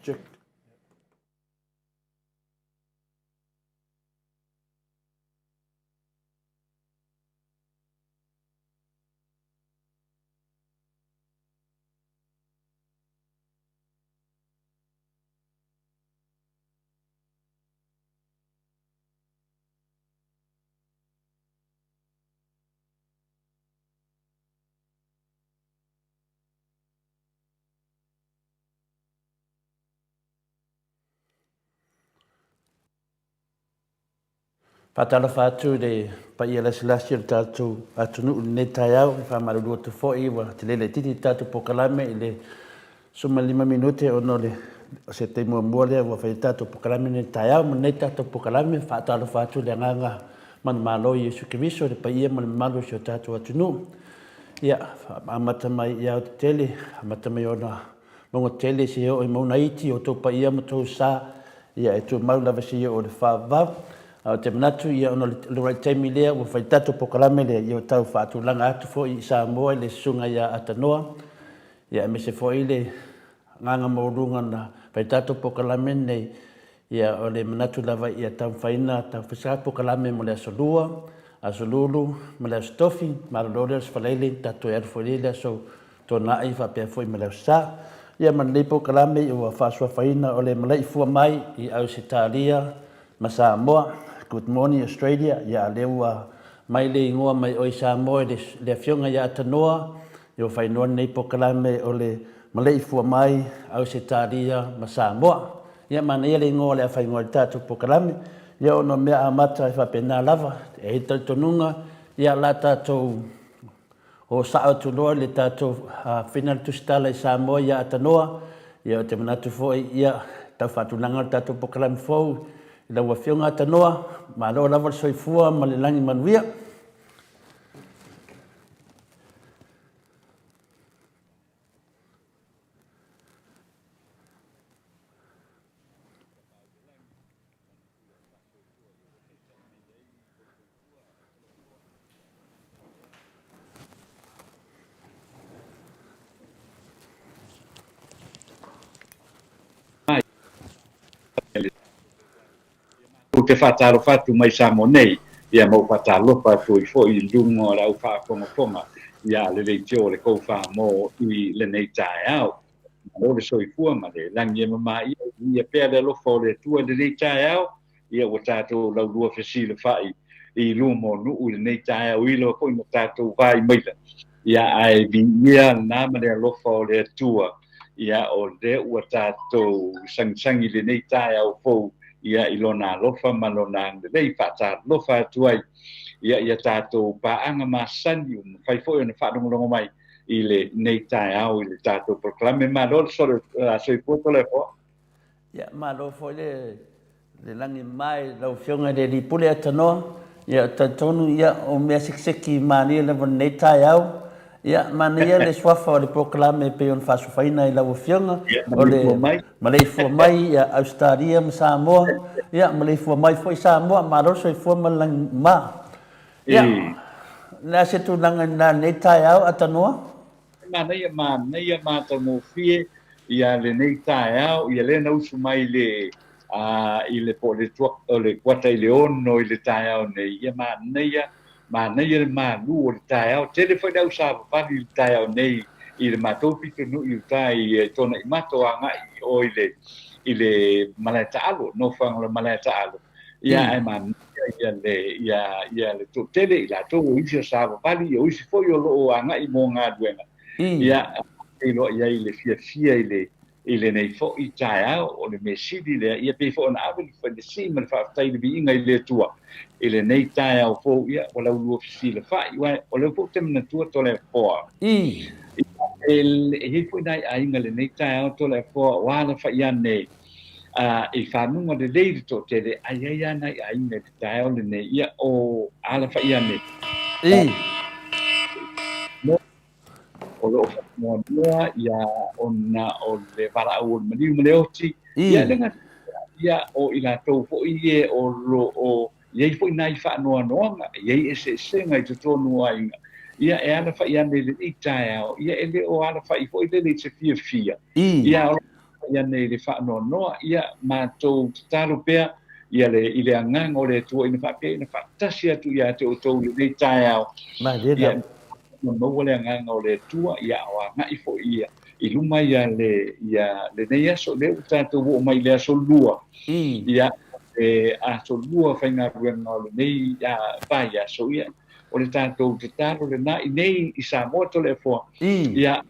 Check. Faatalofa atu i le paia lasilasi o le tatou atunuu i lenei taeao. E faamalulu atu foi ua tele laitiiti le tatou polokalame i le 15 minute ona o le o se taimi muamua lea ua fai ai le tatou polokalame lenei taeao. Ma lenei tatou polokalame, faatalofa atu i le agaga manumalo i Iesu Keriso i le paia ma le mamalu o si o tatou atunuu. Ia, amata mai i Aotetele, amata mai ona mauga tele seia oo i mauga iti, o outou paia ma outou sa, ia e tumau lava seia oo i le faavavau. Ae ou te manatu, ia, ona o le uluai taimi lea ua fai tatou polokalame lea, ia ua tau faatulaga atu foi i Samoa i le susuga ia Atanoa, ia aemaise foi le agaga maualuga na fai tatou polokalame lenei. Ia, o le manatu lava ia taumafai ona taumafai se polokalame mo le Aso Lua, Aso Lulu ma le Aso Tofi, malolo lea o le Aso Faraile, tatou toe alu foi i le Aso Toonai faapea foi ma le Aso Sa. Ia ma lenei polokalame ua faasuafaina o le Malaifua mai i Ausetalia ma Samoa, Good Morning Australia. Ia a lea ua mai le igoa mai oe i Samoa i le afioga ia Atanoa, ia ua faaigoa lenei polokalame o le Maleifua mai Ausetalia ma Samoa. Ia manaia le igoa o le a faaigoa ai le tatou polokalame. Ia ona o mea amata e faapena lava, e i ai le talitonuga, ia la tatou o sao atu loa i le tatou faiga o le tusitala i Samoa ia Atanoa. Ia ou te manatu foi, ia tau faatulaga le tatou polokalame fou i lau Afioga Atanoa. Malo lava le soifua ma le lagi manuia. Ou te faatalofa atu mai Samoa nei, ia ma ou faatalofa atu ai foi i luga o le au faafogafoga ia le leitio o le kou wha i lenei taeao. Malo le soifua ma le lagi e mama ia, ia pea le alofa o le Atua i lenei taeao, ia ua tatou laulua fesilafai i luma o nuu i lenei taeao i lava foi na tatou vai maila. Ia ae viia lena ma le alofa o le Atua, ia o lea ua tatou sagisagi i lenei taeao fou, ia i lona alofa ma lona agalelei faatalofa atu ai. Ia ia tatou paaga masani ua mafai foi ona faalogologo mai i lenei taeao i le tatou polokalame. Malo le soifua Toleafoa. Ia, malo foi le le lagi mai lau Afioga i le Alii Pule Atanoa. Ia, talitonu, ia, o mea sekiseki malie lava lenei taeao. Ia, manaia le suafa o le polokalame e pei ona faasofaina i lau Afioga. O le maleifua mai ia Ausetalia ma Samoa. Ia, maleifua mai foi Samoa, malo le soifua ma le lagi ma. Ia, le a se tulaga i lenei taeao Atanoa? Manaia, manaia matagofie ia lenei taeao, ia lea na usu mai le i le po le tua, o le kuata i le 6 i le taeao nei, ia manaia, manaia le malu o le taeao. Tele foi le au savavali i le taeao nei i le matou pitonuu i uta i tona i mato agai o i le malae taalo, nofoaga o le malae taalo. Ia ae manaia ia le ia ia le toatele i latou o isi o savavali, ia o isi foi o loo agai mo galuega. Ia iloa i ai le fiafia i lenei foi taeao o le mea sili lea, ia pei foi ona ave le sii ma le faafetai i le viiga i le Atua i lenei taeao fou, ia ua laulua fesilafai. Uae o lea foi ou te manatua Toleafoa. E i ai foi nai aiga lenei taeao Toleafoa o alafai ane i fanuga lelei le toatele, ai ai lava nai aiga i le taeao lenei, ia o alafai ane. O loo faanoanoa ia ona o le valaau o le maliu ma le oti, ia le gata ia o i latou foi e o loo i ai foi nai faanoanoaga, e i ai eseesega i totonu o aiga, ia e alafai ane i lenei taeao, ia e le o alafai foi lele i se fiafia, ia o alafai ane i le faanoanoa, ia matou tatalo pea ia le i le agaga o le Atua ina faapea ina faatasi atu ia te outou i lenei taeao, ia maua le agaga o le Atua, ia o agai foi ia i luma ia le ia lenei aso lea ua tatou oo mai i le aso lua, ia e aso lua faigaluega o lenei vaiaso, ia o le tatou tatalo lena i nei i Samoa Toleafoa, ia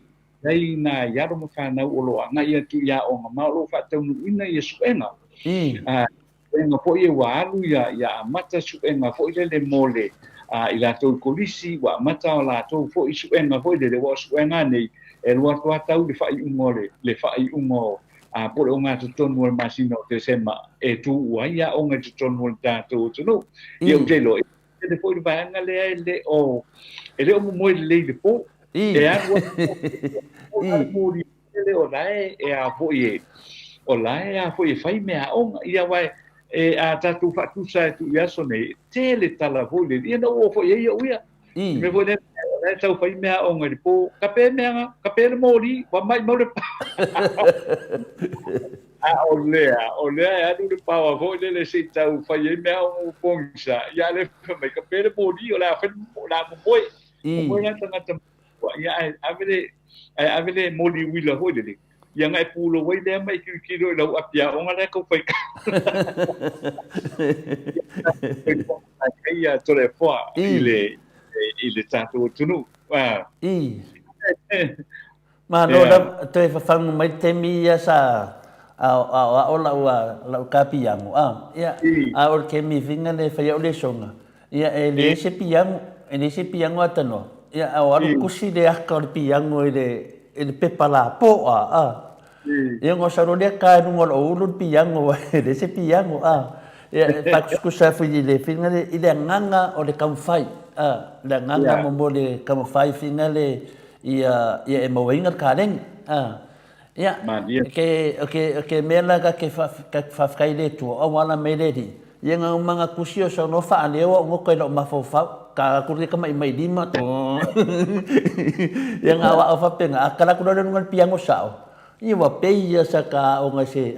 ai nai alo ma fanau o loo agai atu i aoga ma o loo faataunuuina ia suega. Suega foi e ua alu ia ia amata suega foi lele mo le i latou i kolisi, ua amata o latou foi suega foi lele, ua o suega nei e lua atu tau le faaiuga o le faaiuga o po o le ogatotonu o le masina o Tesema e tuua ai aoga i totonu o le tatou atunuu. Ia ou te iloa, tele foi le vaega lea e le o momoe lelei i le po. E alu atu le o la e a foi e o la e a foi e fai mea aoga. Ia aua e a tatou faatusa atu i aso nei, tele tala foi lele. Ia na ou oo foi i ai au ia. Me foi lea o la e tau fai mea aoga i le po. Ka pe mea, ka pe le moli, ua mai mau le pa. A o lea, o lea e alu le paoa foi lele se i tau fai ai mea aoga ua pogisa. Ia a le fai mai, ka pe le moli, o le a fai, o le a momoe. Momoe la tagata ia ae ave le ae ave le moli uila foi lele. Ia na e pulou ai lea ma e tilotilo i lau api aoga lea tau fai. Ia Toleafoa i le tatou atunuu. Malo lava, toe fafagu mai le taimi ia sa aoao lau ka piago, ia, a o le taimi fina le fai au lesoga, ia e leai se piago, e leai se piago atanoa, ia a o alu kusi le aka o le piago i le pepa lapoa, ia ona sau loa lea ta i luga o lou ulu le piago, e leai se piago, ia e faakusikusa foi i le fina le, i le agaga o le taumafai, le agaga mo le taumafai fina le, ia ia e mauaina le kaleni. Ia, ke ke ke mea la ka ke faafetai i le Atua, aua la mai le Alii, ia na uma na tusi o saunoa faaleo au goto i lou mafaufau, ta atu le tamaimai lima, ia na aoao faapena, a tala atu loa lea i luga o le piano sao, ia ua pei ia sa ta aoga i se,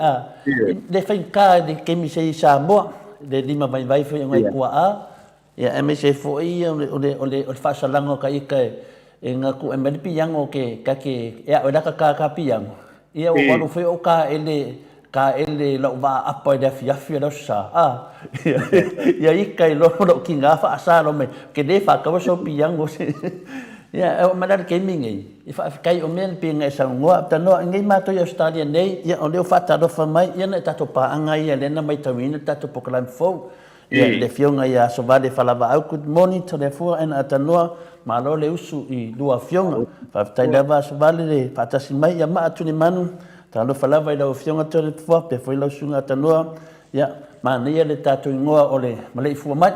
le faigata i le taimi se i Samoa. Le limavaivai foi o ngai puaa, ia aemaise ai foi o le o le o le faasalaga o ka ika e ngaku e mai le piango ke ka ke e a'o e laka ka ka piango. Ia ua alu foi o'u kaele kaele la'u vaa apa i le afiafi o le aso Sa a ia ika i loa la'u tiga fa'asa loa mai ke lē fa'ataua sou piango. Ia e oo mai la le taimi nei e faafetai o mea pei ona e saunoa talanoa i nei matou i Ausetalia nei, ia o lea ua faatalofa mai ia nai tatou paaga ia lea na maitauina le tatou polokalame fou. Ia le afioga ia Asovale Falavaau, good morning Toleafoa and Atanoa, malo le usu i lua afioga. Faafetai lava Asovale le faatasi mai ia Maa Tulimanu, talofa lava i lau afioga Toleafoa faapea foi lau susuga Atanoa. Ia manaia le tatou igoa o le Maleifua mai.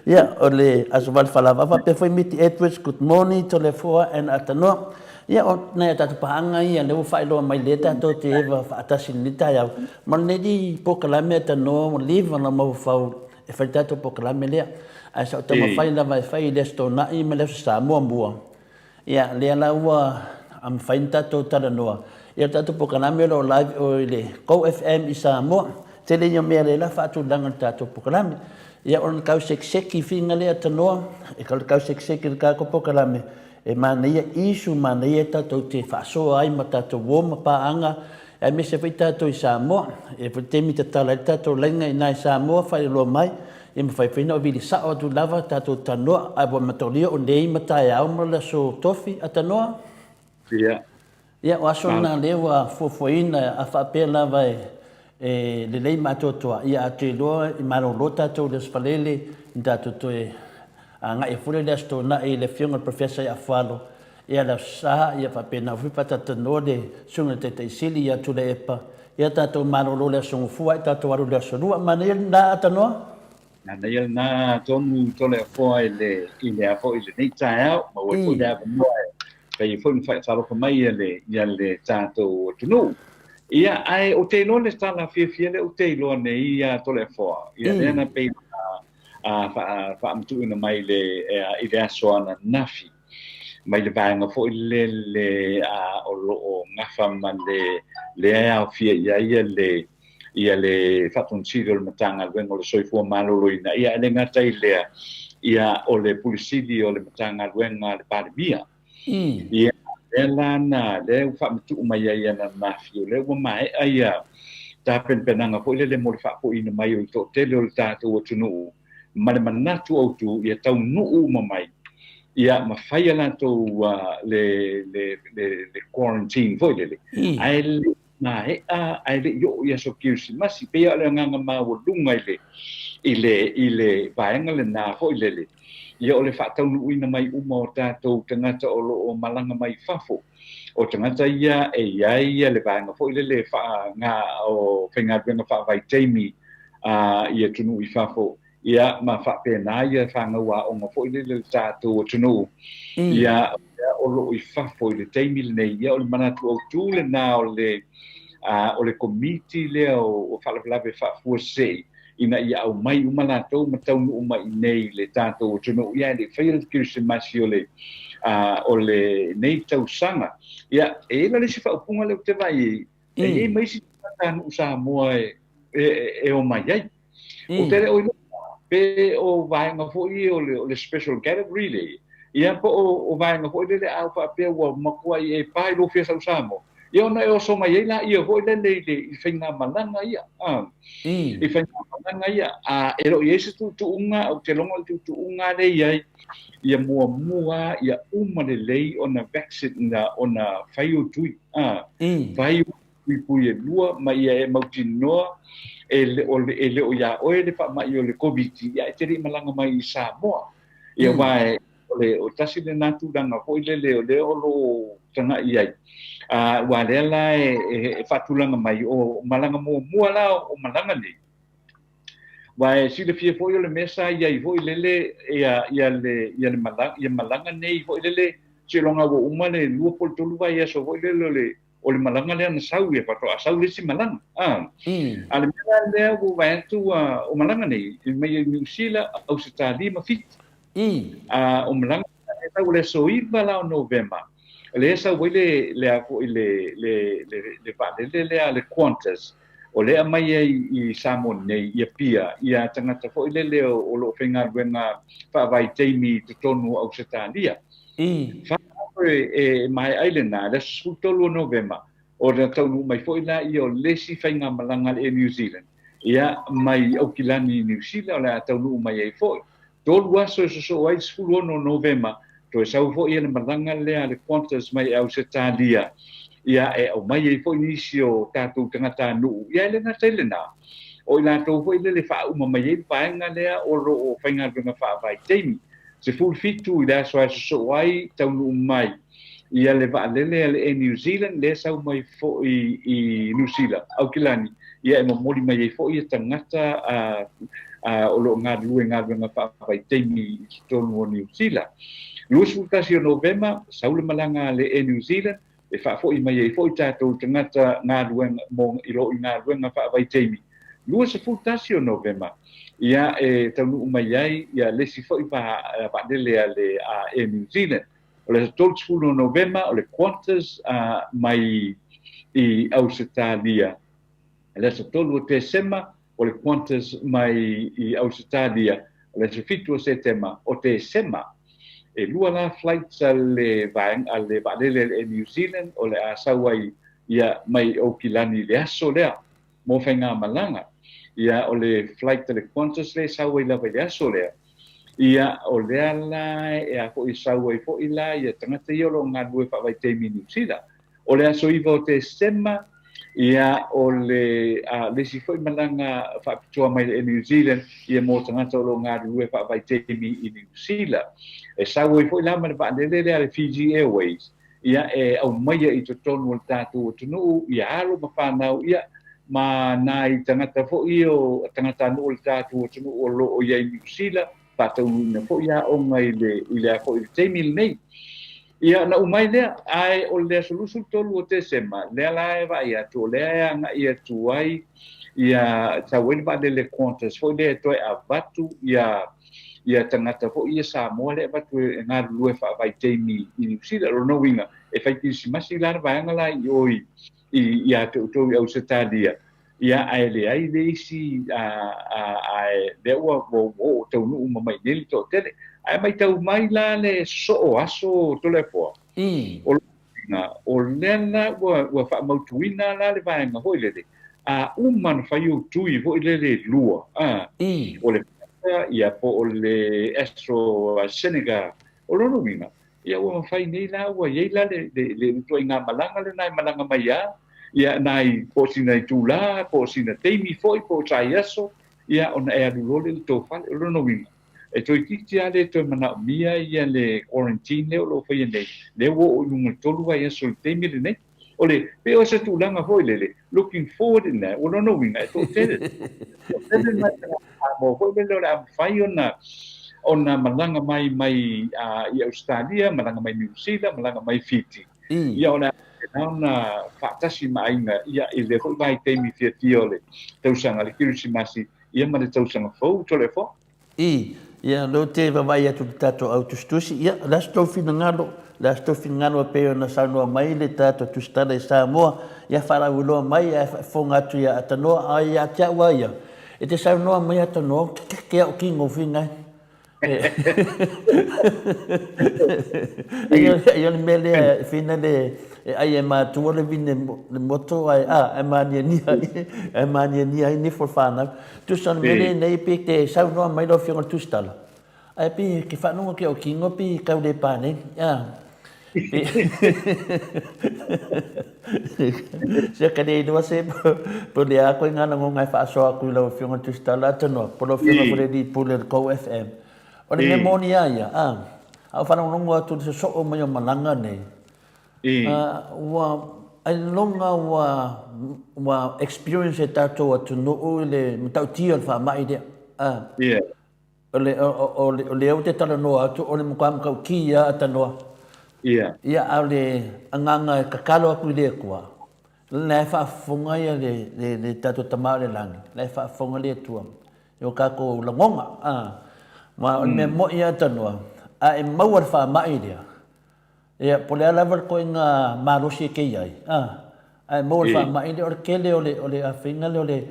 Ia o le Asovale Falavaau faapea foi Miti Edwards, good morning Toleafoa and Atanoa. Ia, o nai a tatou paaga ia lea ua faailoa mai lea tatou te eva faatasi i lenei taeao, ma lenei polokalame a tanoa ua leva ona mafaufau e fai le tatou polokalame lea. Ae sa ou taumafai lava e fai i le Aso Toonai ma le Aso Sa muamua. Ia, lea la ua mafai ona tatou talanoa. Ia, o le tatou polokalame o lo o live o i le Go FM i Samoa. Tele ia o mea lea la faatulaga i le tatou polokalame. Ia, o le tau sekiseki figa lea tanoa, e tau sekiseki i le tatou polokalame, E manaia isu, manaia tatou te faasoa ai ma tatou uo ma paaga, aemaise foi tatou i Samoa. E foi taimi tatala ai le tatou laina i ina i Samoa, faailoa mai, ia mafai foi ona vili sao atu lava tatou tanoa, ae ua mataulia o nei ma taeao ma le aso Tofi a tanoa. Ia. Ia, o aso na lea ua fuafuaina a faapea lava e lelei ma atoatoa, ia a toe iloa i malolo tatou i le Aso Faraile, ni tatou toe agai foi lea i le Aso Toonai i le Afioga i le Professor ia Afualo, ia le Aso Sa, ia faapena foi faatatalanoa le Susuga i le Taitai Sili ia Tuilaepa, ia tatou malolo i le Aso Gafua ae tatou alu i le Aso Lua. Manaia lena Atanoa? Manaia lena tonu Toleafoa i le i le a foi i lenei taeao, maua ai foi le avanoa e fai ai foi ma faatalofa mai ia le ia le tatou atunuu. Ia, ae ou te iloa le tala fiafia lea ou te iloa nei ia Toleafoa, ia lea na pei ona faamatuuina mai i le i le aso ananafi mai le vaega foi lele o lo o gafa ma le lea e aofia i ai ia le ia le Faatonusili o le Matagaluega o le Soifua Maloloina, ia e le gata i lea, ia o le Pule Sili o le Matagaluega a le Palemia. Ia, lea la na, lea ua faamatuu mai ai ananafi, o lea ua maea ia tapenapenaga foi lele mo le faafoiina mai o le toatele o le tatou atunuu, ma le manatu autu ia taunuu uma mai, ia ma fai a latou le, le, le, le quarantine foi lele. Ae le maea ae le i oo i aso Kerisimasi. Pei o le agaga maualuga i le, i le, i le vaega lena foi lele, ia o le faataunuuina mai uma o tatou tagata o lo o malaga mai fafo. O tagata ia e i ai ia le vaega foi lele faa, nga, o faigaluega faavaitaimi a i atunuu i fafo, ia ma faapena ia fanau aoga foi lele le tatou atunuu, ia o lo o i fafo i le taimi lenei. Ia o le manatu autu lena o le o le komiti lea o faalavelave faafuasei ina ia aumai uma latou ma taunuu mai i nei i le tatou atunuu, ia e le i faia le Kerisimasi o le o lenei tausaga. Ia e i ai la le isi faaupuga lea ou te vaai i ai, e i ai ma isi tagatanuu Samoa e omai ai. Ou te le o iloa pe o vaega foi o le, o le special category le, ia po o, o vaega foi lele a faapea ua matuai e pa i lou fia sau Samoa, ia ona e oso mai ai laia foi lele i le i faigamalaga ia. I faigamalaga ia. A e le o i ai se tuutuuga, ou te lagona o le tuutuuga lea e i ai, ia muamua ia uma lelei ona vaccine, ona fai ou tui. Fai ou puipui e lua ma ia e mautinoa e le o, e le o iā oe le faamai o le Koviti, ia e te le i malaga mai i Samoa. Ia aua e, o le, o tasi lena tulaga foi lele o lea o lo o tagai i ai. Aua lea la e, e, e faatulaga mai, o malaga muamua la o malaga nei, Aua e silafia foi o le mea sa i ai foi lele ia, ia le, ia le malaga, ia malaga nei foi lele, seiloga ua uma le 2 po o le 3 vaiaso foi lele o le, o le malaga lea na sau ia faatoa sau le isi malaga. A a le mea la lea ua ou vaai atu o malaga nei mai i Niu Sila, Ausetalia ma Fiti. A o malaga e sau le aso 9 la o Novema, lea e sau ai le le a foi le le le le vaalele lea le Qantas. O lea aumai ai i Samoa nei i Apia ia tagata foi lele o lo o faigaluega faavaitaimi i totonu o Ausetalia. Fa aso e maea ai lena, le aso 13 o Novema, ona taunuu mai foi lea o le isi faigamalaga a le Air New Zealand, ia, mai Aukilani i Niu Sila, o le a taunuu mai ai foi. 3 aso e sosoo ai le 16 o Novema, toe sau foi le malaga lea a le Qantas mai Ausetalia, ia e aumai ai foi nisi o tatou tagatanuu, ia e le gata i lena, o i latou foi lele faauma mai ai le vaega lea o lo o faigaluega faavaitaimi. 17 i le aso e sosoo ai taunuu mai ia le vaalele a le Air New Zealand lea e sau mai foi i Niu Sila, Aukilani, ia e momoli mai ai foi ia tagata o lo o galulue i galuega faavaitaimi i totonu o Niu Sila. 21 o Novema, sau le malaga a le Air New Zealand e faafoi mai ai foi tatou tagata galuega mo i lo i galuega faavaitaimi. 21 o Novema, ia e taunuu mai ai ia le isi foi vaalele a le Air New Zealand. O le 30 o Novema, o le Qantas mai i Ausetalia. O le aso 3 o Tesema, o le Qantas mai i Ausetalia. O le aso 7 o Setema, o Tesema. E lua la flights a le vaega a le vaalele a le Air New Zealand o le a sau ai ia mai Aukilani i le aso lea mo faigamalaga. Ia o le flight a le Qantas lea e sau ai lava i le aso lea. Ia o lea la e a foi sau ai foi la ia tagata ia o lo o galulue faavaitaimi i Niu Sila. O le aso 9 o Tesema, ia o le a, le isi foi malaga faapitoa mai le Air New Zealand ia mo tagata o lo o galulue faavaitaimi i Niu Sila. E sau ai foi la ma le vaalele lea a le Fiji Airways, ia e aumaia i totonu o le tatou atunuu ia alo ma fanau ia ma nai tagata foi o tagatanuu o le tatou atunuu o lo o i ai i Niu Sila, faataunuuina foi aoga i le i le a foi i le taimi lenei. Ia ona uma ai lea, ae o le aso 23 o Tesema, lea la e vaai atu, o lea e agai atu ai ia sau ai le vaalele Qantas foi lea e toe avatu ia ia tagata foi ia Samoa lea e avatu e galulue faavaitaimi i Niu Sila. O lona uiga, e fai kerisimasi la le vaega la i o i ia te outou i Ausetalia, ia ae leai le isi ae lea ua oo taunuu uma mai nei le toatele. Ae matau mai la le sosoo o aso Toleafoa, o lona uiga, o lea la ua faamautuina la le vaega foi lele, a uma ona fai ou tui foi lele e lua, o le Pfizer ia po o le AstraZeneca. O lona uiga, Ia ua mafai nei la, ua i ai la le ituaiga malaga lena e malaga mai a, ia nai po o sina itula, po o sina taimi foi, po o sai aso, ia ona e alu loa lea i le tou fale. O lona uiga, e toeitiiti lava le toe manaomia ia le quarantine lea o lo o faia nei, lea ua oo i luga i le 3 vaiaso i le taimi lenei. O le, pei o se tulaga foi lele, looking forward in that, o lona uiga, e toatele, toatele nai tagata Samoa foi lele o le a mafai ona, ona malaga mai mai i Ausetalia, malaga mai Niu Sila, malaga mai Fiti. Ia o le a faapena ona faatasi ma aiga ia i lea foi vaitaimi fiafia o le tausaga, le Kerisimasi, ia ma le tausaga fou, Toleafoa. I, ia, lea ou te vaavaai atu i le tatou au tusitusi, ia, o le a se tou finagalo, o le a se tou finagalo e pei ona saunoa mai le tatou tusitala i Samoa, ia faalauiloa mai ae faafofoga atu ia Atanoa, a ia te au lava ia, e te saunoa mai Atanoa, ou te keke au ki gofina e. Ai o le mea lea e whina le e ai e mātua le vine le moto ai a e māniania ai e māniania ai nifo le whānau. Tusa o le mea lea nei pe te saunoa mai lau Afioga i le Tusitala, ae pe ke whaanonga ke o kingo pe kau le pā nei. A. Sia ka le iloa se po le a koe ngā langonga e whaasoa aku i lau Afioga i le Tusitala, atonoa, po lau Afioga ko le Lipule o le Kou FM. O le mea moni a ia, a, a o whaalongolongo atu le sosoo mai o malaga nei, ua ailoga ua, ua experience e tātou atunuu i le matautia o le faamai lea. A, o le, o, o, o lea ou te talanoa atu, o le matua matautia lava tanoa. Ia, a o le agaga e tatalo atu i le Atua, la e faafofoga ia le, le, le tatou Tama o le Lagi, la e faafofoga le Atua i o tatou lagona. A, ma o le mea moni lava tanoa, a e maua le faamai lea, Ia, po o le a lava le ituaiga malosi e te i ai, a, Ae maua le faamai lea, o le tele o le, o le afaiga lea o le,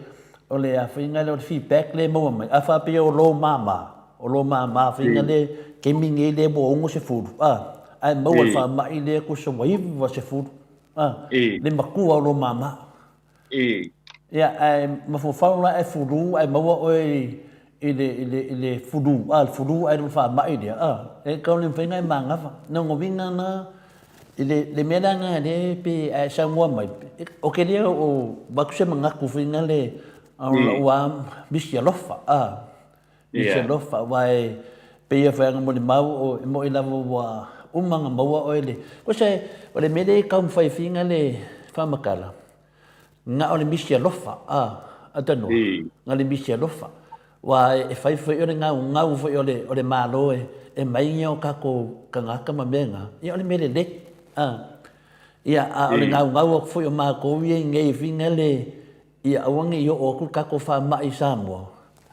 o le afaiga lea o le feedback lea e maua mai, a faapea o lou mama, o lou mama afaiga lea taimi nei lea ua 60, a, ae maua le faamai lea tusa ua 90, a, le matua o lou mama. Ia, ae mafaufau la e fulu ae maua oe i le, i le, i le fulu, a, le fulu ae le faamai lea, a, e tau le mafai ona e manava. Lona uiga na, i le, le mea la lena lea pe a e saunoa mai, ou te le o avatu se manatu foi lea, o lou lava misi alofa, a, misi alofa, aua e pei e fai atu molimau, o, e moni lava ua uma ona maua oe le, tusa o le mea lea e taumafai foi le faamatala, Na o le misi alofa, a, Atanoa, na o le misi alofa. Ua e fai foi o le gaugau foi o le, o le Malo e, e mai ni o tatou tagata ma mea na, ia o le mea lelei, a. Ia, a o le gaugau atu foi o matou ia i inei i Fina le, ia aua ne i oo atu le tatou faamai i Samoa,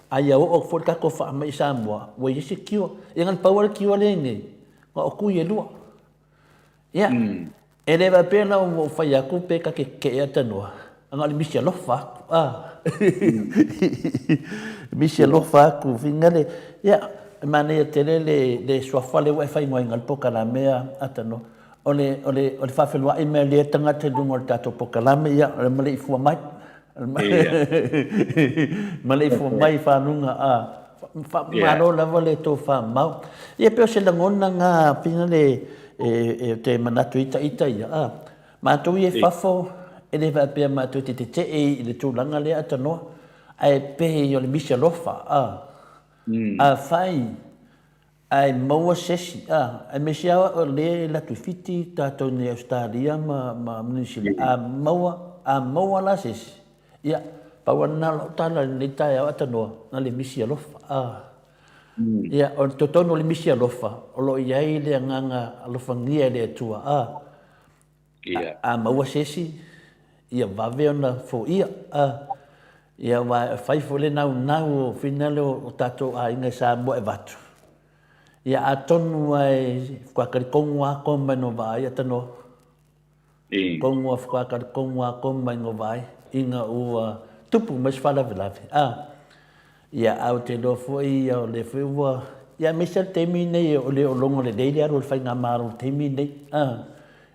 a ia oo atu foi le tatou faamai i Samoa, ua i ai se cure. Ia na o le pau lava le cure lea i inei, na o tui e lua. Ia, e le faapea la ua ou fai atu pe ta te tetee Atanoa, na o le misi alofa atu, a. Misi alofa atu, finagale, ia, e manaia tele le, le suafa lea ua e faaigoaina ai le polokalame a Atanoa. O le, o le, o le faafeiloai mai a lea tagata i luga o le tatou polokalame, ia, o le maleifua mai. Maleifua mai i faluga, a. Malo lava le tofamau. Ia pei o se lagona na finagale e te manatu i ita ia, a. Matou ia i fafo, e le faapea matou te tetee i le tulaga lea Atanoa, ae pei o le misi alofa, a. Afai ae maua se isi, a, aemaise lava o lea e alu atu i Fiti, tatou nei i Ausetalia ma Niu Sila, a maua, a maua la se isi, ia, pau lava lena o lau tala i lenei taeao Atanoa, na o le misi alofa, a. Ia, o totonu o le misi alofa, o lo o i ai le agaga alofagia e le Atua, a. A maua se isi, ia vave ona foia, a. Ia, aua e fai foi le naunau o finagalo o tatou aiga i Samoa e avatu. Ia, atonu lava e faatoa talitonu lava koa mai no vaai Atanoa. Tonu lava faatoa talitonu lava koa mai no vaai ina ua tupu mai se faalavelave, a. Ia, ae ou te iloa foi o lea foi ua... Ia, aemaise lava le taimi lenei o le o logo lelei le alu a le faigamalo i le taimi lenei.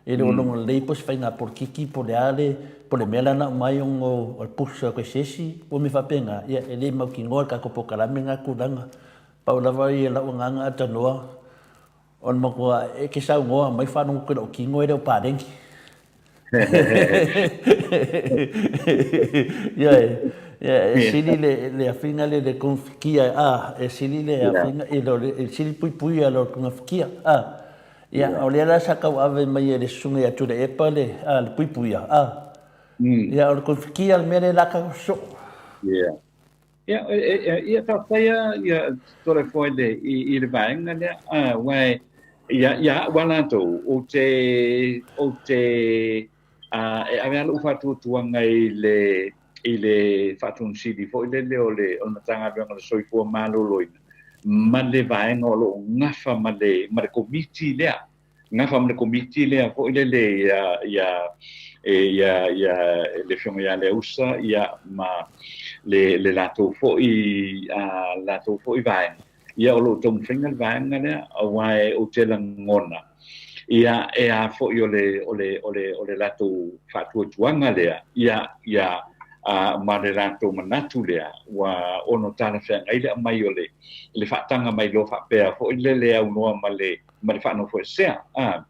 E le o logo lelei po o se faiga polokiki po o le a le, po o le mea la na aumai ona o le pusa o se isi, ua mea faapena. Ia, e le mautinoa le tatou polokalame lena tulaga. Pau lava ia lau agaga Atanoa, O le matua e te saunoa mai faalogo atu i lou tino e le o paleni. Ioe, e sili le afiga le le togafitiga a, e sili le afiga i lo e sili puipuia i lo togafitiga a. Ia, o lea la sa tauave mai e le susuga ia Tuilaepa le a le puipuia a. Ia, o le togafitiga le mea lea la tau soo. Yeah. Ia, ia faafetai lava ia Toleafoa i le, i le vaega lea, aua ia, ia au lava latou, ou te, ou te, e ave lava lou faatuatuaga i le, i le Faatonusili foi lele o le, o le Matagaluega o le Soifua Maloloina, ma le vaega o lo o gafa ma le, ma le Komiti lea. Gafa ma le Komiti lea foi lele ia, ia, ia, ia le Afioga ia Leausa, ia, ma le, le latou foi, a, latou foi vaega, ia, o lo o taumafaiga le vaega lea, aua ou te lagona, ia, e a foi o le, o le, o le, o le latou faatuatuaga lea, ia, ia, a, ma le latou manatu lea, ua ono talafeagai le aumai o le, le faataga mai loa faapea foi lele aunoa ma le, ma le faanofoesea. A.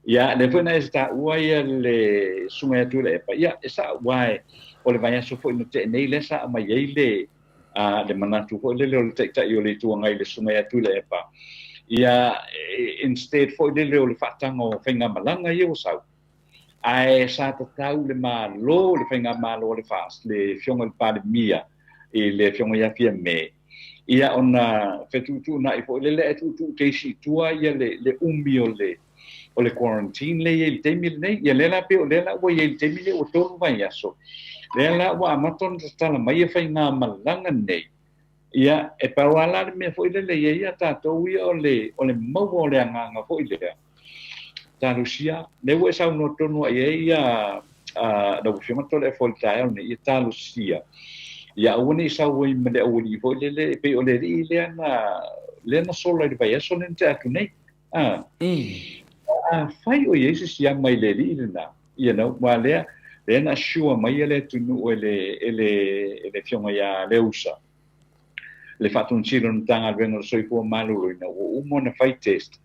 Ia, lea foi na e taua ia le susuga ia Tuilaepa, ia, e sao, aua o le vaiaso foi na tea nei lea sa aumai ai le, a, le manatu foi lele o le Taitai o le Itu Agai le susuga ia Tuilaepa, ia, instead foi lele o le faataga o faigamalaga ia ua sau, ae sa tatau le Malo, le faigamalo a le FAST, le Afioga i le Palemia, i le Afioga ia Fiame, ia ona fetuutuunai foi lele ae tuutuu teisi i tua ia le, le umi o le, o le quarantine lea e i ai i le taimi lenei. Ia lea la pei o lea la ua i ai i le taimi lenei ua 3 vaiaso, lea la ua amata ona tatala mai ia faigamalaga nei. Ia, e pau lava la le mea foi lele e i ai ia tatou ia o le, o le maua o le agaga foi lea, talosia, lea ua e saunoa tonu i ai ia lau Afioga Toleafoa i le taeao lenei, ia talosia, ia aua ne i sau ai ma le aualii foi lele, e pei o le alii lea na, lea na sola i le vaiaso lea na tea atu nei. A, afai o i ai se siama i le alii lena, you know, aua lea, lea na assure mai le atunuu e le, e le, e le Afioga ia Leausa, le Faatonusili o le Matagaluega o le Soifua Maloloina, ua uma ona fai test,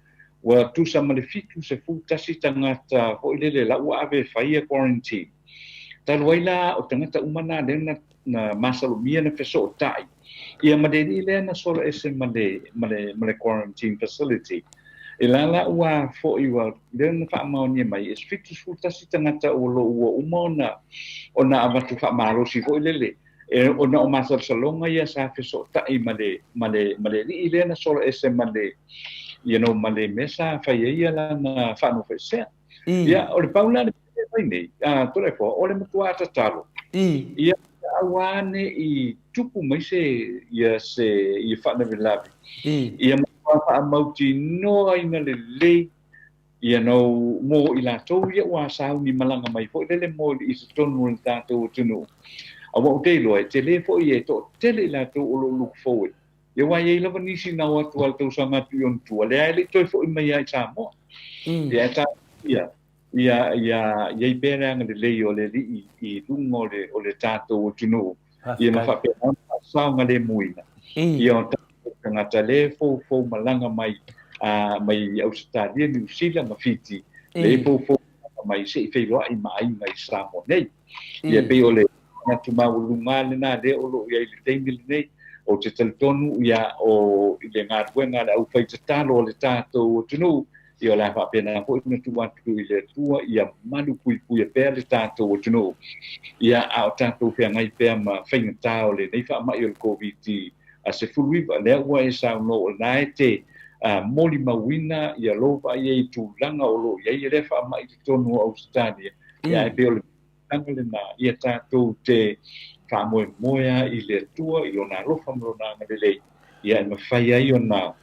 ua tusa ma le 71 tagata foi lele la ua ave e fai ia quarantine. Talu ai la o tagata uma na lea na, na masalomia na fesootai, ia ma le alii lea na sola ese ma le, ma le, ma le quarantine facility. E la la ua foi ua lea na faamaonia mai e 71 tagata o lo ua uma ona ona avatu faamalosi foi lele e ona o masalosaloga ia sa fesootai ma le ma le ma le alii lea na sola ese ma le you know ma le mea sa fai ai ia lana faanofoesea. Ia o le pau la le mea mai nei a Toleafoa o le matua tatalo ia aua ne i tupu mai se ia se ia faalavelave ia matua faamautinoaina lelei you know, mo i latou ia ua sauni malaga mai foi lele mo i totonu o le tatou atunuu. Aua ou te iloa e tele foi e toatele i latou o lo o look forward. Ia aua e i ai lava nisi na o atu lava i le tausaga atu i ona tua, lea e le i toe foi mai lava i Samoa. Ia e talosia ia ia i ai pea le agalelei o le Alii i luga o le o le tatou atunuu, ia ma faapena ona faasaogalemuina ia o tatou tagata lea e foufou malaga mai mai Ausetalia, Niu Sila ma Fiti, lea e foufou malaga mai se i feiloai ma aiga i Samoa nei. Ia e pei o le manatu maualuga lena lea o lo o i ai i le taimi lenei. Ou te talitonu ia o i le galuega a le aufaitatalo a le tatou atunuu, ia o le a faapena foi ona tuu atu i le Atua ia malupuipuia pea le tatou atunuu, ia a o tatou feagai pea ma faigata o lenei faamai o le Koviti-19. Lea ua e saunoa o lena e te molimauina ia lou vaai ai i tulaga o lo o i ai lea faamai i totonu o Ausetalia, ia ae pei o le tulaga lena ia tatou te faamoemoe lava i le Atua i Lona alofa ma Lona agalelei, ia e mafai ai ona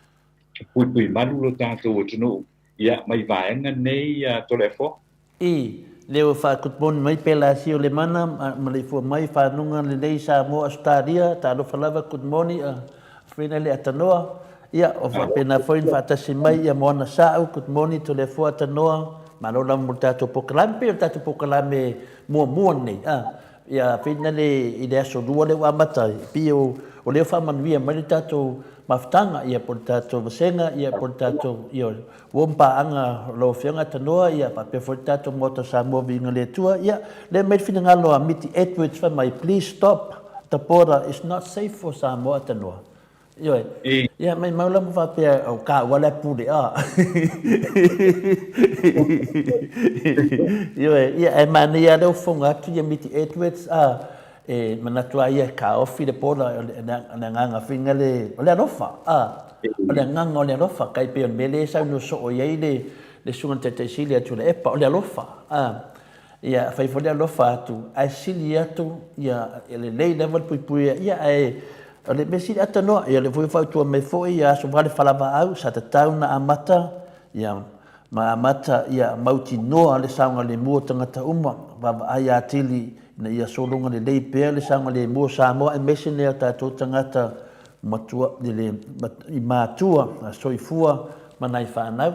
puipui malu lo tatou atunuu, ia, mai vaega nei Toleafoa. I lea ua faakutmoni mai Pelasia o Lemana maleifua mai fanuga lelei Samoa Ausetalia talofa lava kutmoni a Frina le Atanoa ia o faapena foi na faatasi mai ia Moana Sa'u kutmoni Toleafoa Atanoa malo lava mo le tatou pokalame pei o le tatou pokalame muamua lenei a ia Frina le i le aso lua lea ua amata ai pei o o lea ua faamanuia mai le tatou mafutaga ia po o le tatou vasega ia po o le tatou ia Ua paaga lau Afioga Tanoa, ia faapea foi le tatou Maota o Samoa Viiga le Atua. Ia, lea mai le finagalo a Miti Edwards fai mai, Please stop, the border is not safe for Samoa Tanoa. Ioe. Ia, maimau la ma faapea, o ka ua le pule, a. Ioe, ia, ae manaia lava le ofoga atu ia Miti Edwards, a, E manatu lava ia e taofi le border, o le agaga foi lea, o le alofa, a, o le agaga o le alofa, tai pei o le mea lea e saunoa soo i ai le le Susuga i le Taitai Sili ia Tuilaepa, o le alofa, a. Ia, fai foi le alofa atu, ae sili atu ia lelei lava le puipuia, ia ae o le mea sili ata noa, ia o lea foi ua fautua mai foi ia Aso Vale Falavaau, sa tatau ona amata ia ma amata ia mautinoa le saogalemu o tagata uma, vaavaai atili ina ia sologa lelei pea le saogalemu o Samoa aemaise nai a tatou tagata matua, i matua, soifua ma nai fanau.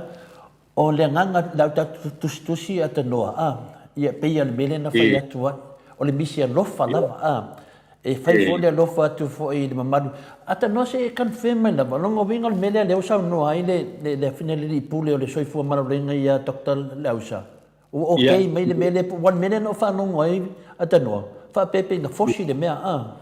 O le agaga la u tatou tusitusi a tanoa, a, ia pei a le mea lea na fai atu ai, o le misi alofa lava, a, E fai foi le alofa atu foi i le mamalu. Atanoa se i confirm mai lava, lona uiga o le mea lea lea ua saunoa ai le le afioga i le alii pule o le soifua maloloina ia Doctor Leausa, ua okay mai le mea lea, aua o le mea lea na ou faalogo ai Atanoa, faapea pei na fosi le mea a,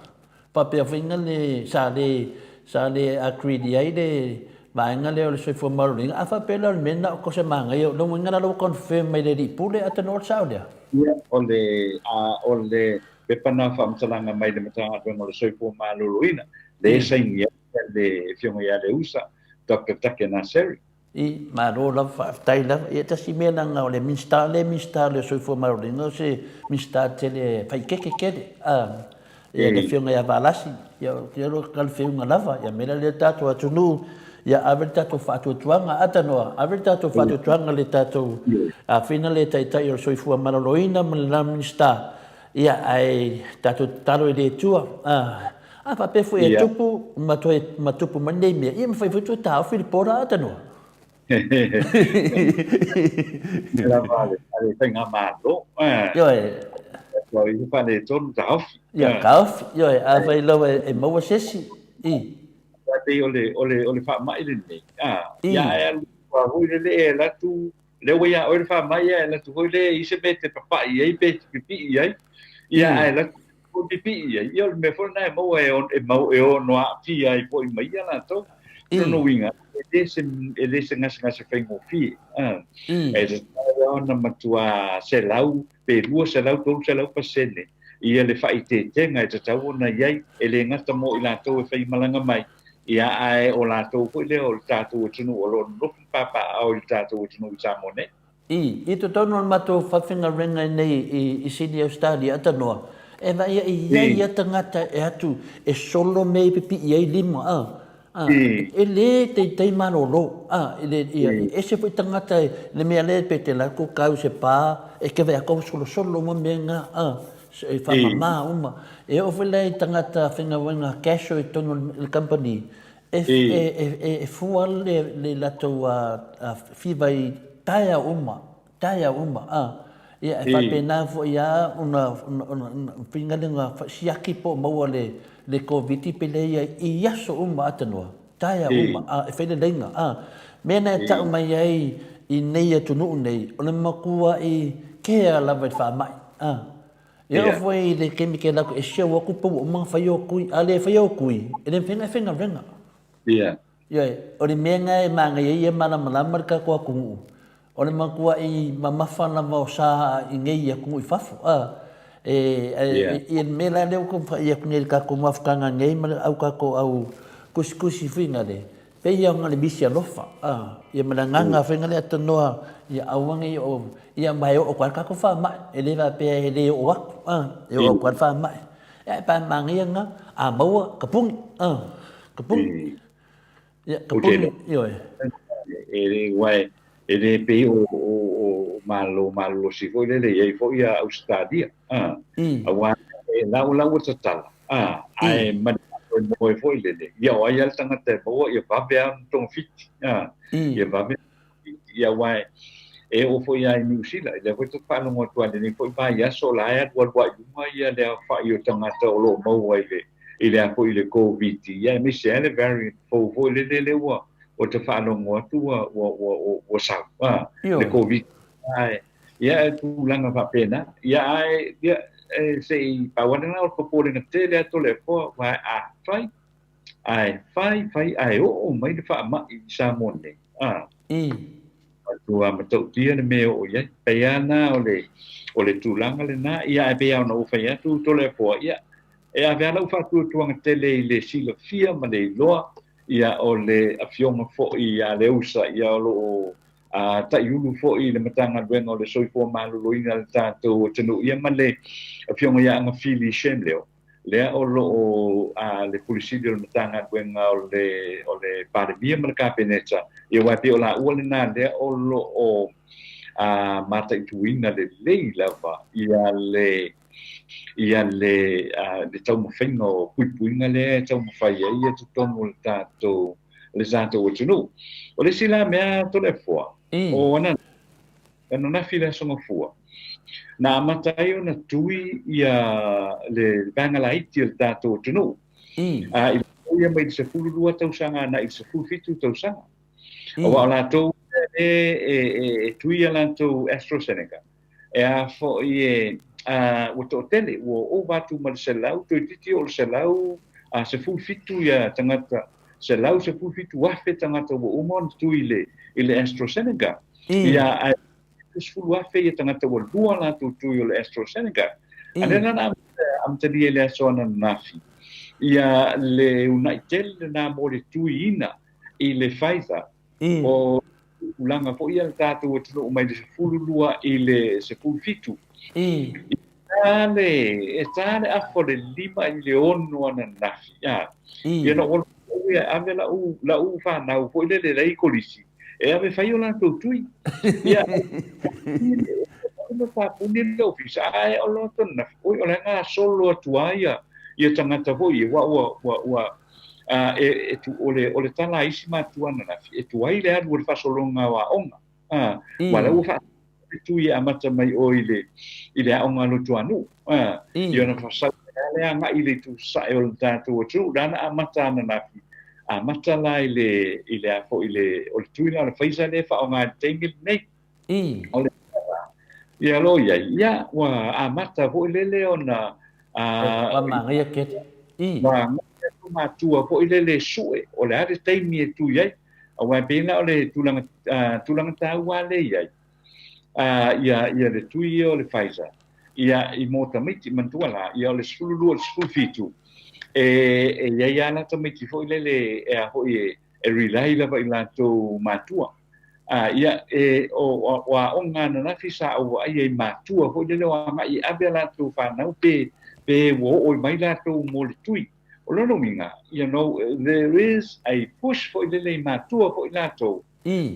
faapea foi na le, sa le, sa le agreed i ai le vaega lea o le soifua maloloina. A faapea la o le mea lena o se manaia, lona uiga la ua confirm mai e le alii pule Atanoa o le sao lea? Ia, o le, a, o le pepa na faamatalaga mai le Matagaluega o le Soifua Maloloina, lea e sainia ai le Afioga ia Leusa, Doctor Take Naseri. I, malo lava, faafetai lava. Ia tasi mea leaga o le Minisita lea e Minisita o le Soifua Maloloina o se Minisita tele faikeke tele, a, ia le Afioga ia Valasi, ia ou te iloa o talafeuga lava, ia mea la lea le tatou atunuu, Ia ave le tatou faatuatuaga, Atanoa, ave le tatou faatuatuaga le tatou afina le Taitai o le Soifua Maloloina ma le Minisita, ia, ae tatou tatalo i le Atua. A faapea foi e tupu ma toe ma tupu mai nei mea, ia mafai foi toe taofi le border, Atanoa. Lava a le faigamalo. Ioe. Ua i faaletonu taofi. Ia, taofi. Ioe, afai lava e maua se isi. I. Pei o le, o le, o le faamai lenei. Ia, ae alu foi lele e alu atu, lea ua ia oe le faamai, ae alu atu foi lea i se mea e te papai ai pe te pipii ai. Ia, ae alu atu pipii ai. Ia, o le mea foi lena e maua e, mau, e ono aafia ai foi ma ia latou. O lona uiga, e le se gasegase faigofie. E tatau ona matua 100 pe 200, 300% ia le faaeteetega e tatau ona i ai, e le gata mo i latou e faimalaga mai, ia ae o latou foi lea o le tatou atunuu o lo o nonofo ma papaaao i le tatou atunuu i Samoa nei. I, i totonu o le matou fafaigaluega nei i Sydney, Australia, Atanoa, e vaai i ai ia tagata e atu e solo mea i pipii ai lima, a, a, e le teitei malolo, a, e le, ia, e ese foi tagata e, le mea lea pe te alu atu kau se pa, e keve atu solosolo uma mea nga, a, e faamama uma. E oo foi la i tagata faigaluega casual i totonu o le kamupani, E fua le latou fiva i taeao uma, taeao uma, a. Ia, e faapena foi lava ona faiga lea ona siaki po o maua le Koviti pe leai i aso uma Atanoa, taeao uma, a, e fai le laina, a. Mea na e tau mai ai i nei atunuu nei, o le matuai kea lava i le faamai, a. E oo foi i le taimi ke alu atu e show atu pe ua uma ona fai o tui, a le faia o tui, e le mafai ona e faigaluega. Ioe, o le mea lena e manaia ai ia malamalama le tatou atunuu, o le matuai mamafa lava o sa i nei atunuu i fafo, a. E, ia le mea la lea ua taumafai atu nei i le tatou mafutaga nei ma le au tatou au tusitusi foi lea, Pei ia ona le misi alofa, a, ia ma le agaga foi lea tanoa, ia aua ne i oo, ia ma e oo atu lava le tatou faamai, e le faapea e le oo atu, a, e oo atu lava le faamai. Ia ae pe manaia lena, a maua, tapuni, a, tapuni. Ia, tapuni, ioe. E le, aua e le pei o Malo malolosi foi lele e i ai foi ia Ausetalia, a, aua e laulau ua tatala, a, ae ma le faamoemoe foi lele, ia o ai lava le tagata e maua, ia vave lava ona togafiti, a, ia vave ia aua e oo foi lava i Niu Sila, lea foi ta te faalogo atu lava i lenei foi vaiaso, o la e alualu lava i luga ia le aofai o tagata o lo o maua i le i le a foi i le Koviti, ia aemaise lava le variant fou foi lele lea ua ua ta faalogo atu ua ua ua ua sau, a, le Koviti. Ae ia e tulaga faapena, ia ae ia e se i pau lava lena o le popolega tele atu o le Atua, aua a fai, ae fai fai ae oo mai le faamai i Samoa nei, a, matua matautia le mea e oo i ai. Pei lava lena o le o le tulaga lena, ia ae pei lava ona ou fai atu Toleafoa, ia e ave lava lau faatuatuaga tele i le silafia ma le iloa ia o le afioga foi ia Leausa, ia o lo o taiulu foi i le Matagaluega o le Soifua Maloloina a le tatou atunuu, ia ma le afioga ia Agafili Shem Leo, lea o lo o le Pule Sili o le Matagaluega o le o le Palemia ma le Kapeneta, ia aua e pei o laua lena lea o lo o mataituina lelei lava ia le ia le le taumafaiga o puipuiga lea e taumafai ai ia totonu o le tatou atunuu. O le isi la mea Toleafoa, o ananafi le Aso Gafua, na amata ai ona tui ia le vaega laiti o le tatou atunuu. I ia mai le 12 tausaga agai i le 17 tausaga. Aua o latou e tui a latou AstraZeneca, e a foi e ua toatele, ua ova atu ma le 100, toeitiiti oo i le 117 ia tagata, 117,000 tagata ua uma ona tui i le AstraZeneca. Ia, ae 70,000 ia tagata ua lua latou tui o le AstraZeneca. A lea la na amatalia i le aso ananafi, ia le uunai tele lena mo le tuiina i le Pfizer. O tulaga foi ia le tatou atunuu mai le 12 i le 17. E ta le afa o le 5 i le 6 ananafi. Ia na ou au ia e ave la'u, la'u fanau foi lele la e i kolisi, e ave fai o latou tui. Ia, e tapuni le ofisa, ae o loa ananafi, oi, o la e gasolo atu lava ia, ia tagata foi ia, ua, ua, ua, ua, a, e, e tu, o le, o le tala a isi matua ananafi, e tuai le alu o le faasologa o aoga. A, aua la ua faa le tui e amata mai o i le, i le aoga a Luatuanuu. A, i ona fasau le agai i le itu sasae o le tatou atunuu, lea na amata ananafi, amata la i le, i le a foi le, o le tui la o le Pfizer lea e faaaoga i le taimi lenei. O le ia lo i ai, ia, ua amata foi lele ona Ua manaia kete. Ua agai atu matua foi lele e sue, o le a le taimi e tui ai. Aua e pei la o le tulaga, tulaga taua lea e i ai, ia, ia le tui ia o le Pfizer, ia, i mō tamaiti, manatua la, ia o le 12 i le 17, e, e i ai lava la tamaiti foi lele e a foi e, e rely lava i latou matua. A, ia, e, o, o, o aoga ananafi sa ou vaai ai i matua foi lele o agai e ave a latou fanau pe, pe ua oo mai latou mo le tui. O lona uiga, you know, there is a push foi lele i matua foi latou,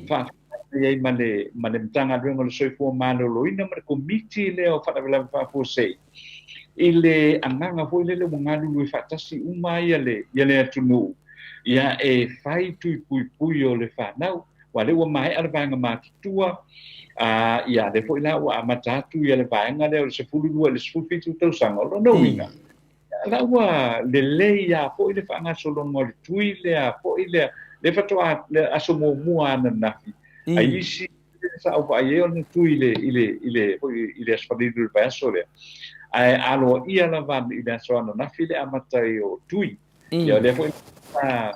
faafetai ai ma le, ma le Matagaluega o le Soifua Maloloina ma le Komiti lea o Faalavelave Faafuasei, i le agaga foi lele ua galulue faatasi uma ai le, ia le atunuu, ia e fai tui puipui o le fanau. Aua lea ua maea le vaega matutua, a, ia lea foi la ua amata atu ia le vaega lea o le 12 i le 17 tausaga. O lona uiga, la ua lelei lava foi le faagasologa o le tui lea foi lea, lea faatoa le aso muamua ananafi, ai isi sa ou vaai ai o le tui i le, i le, i le, foi i le aso Faleulu i le vaiaso lea. Ae aloaia lava i le aso ananafi le amata ai o tui. Ia o lea foi sa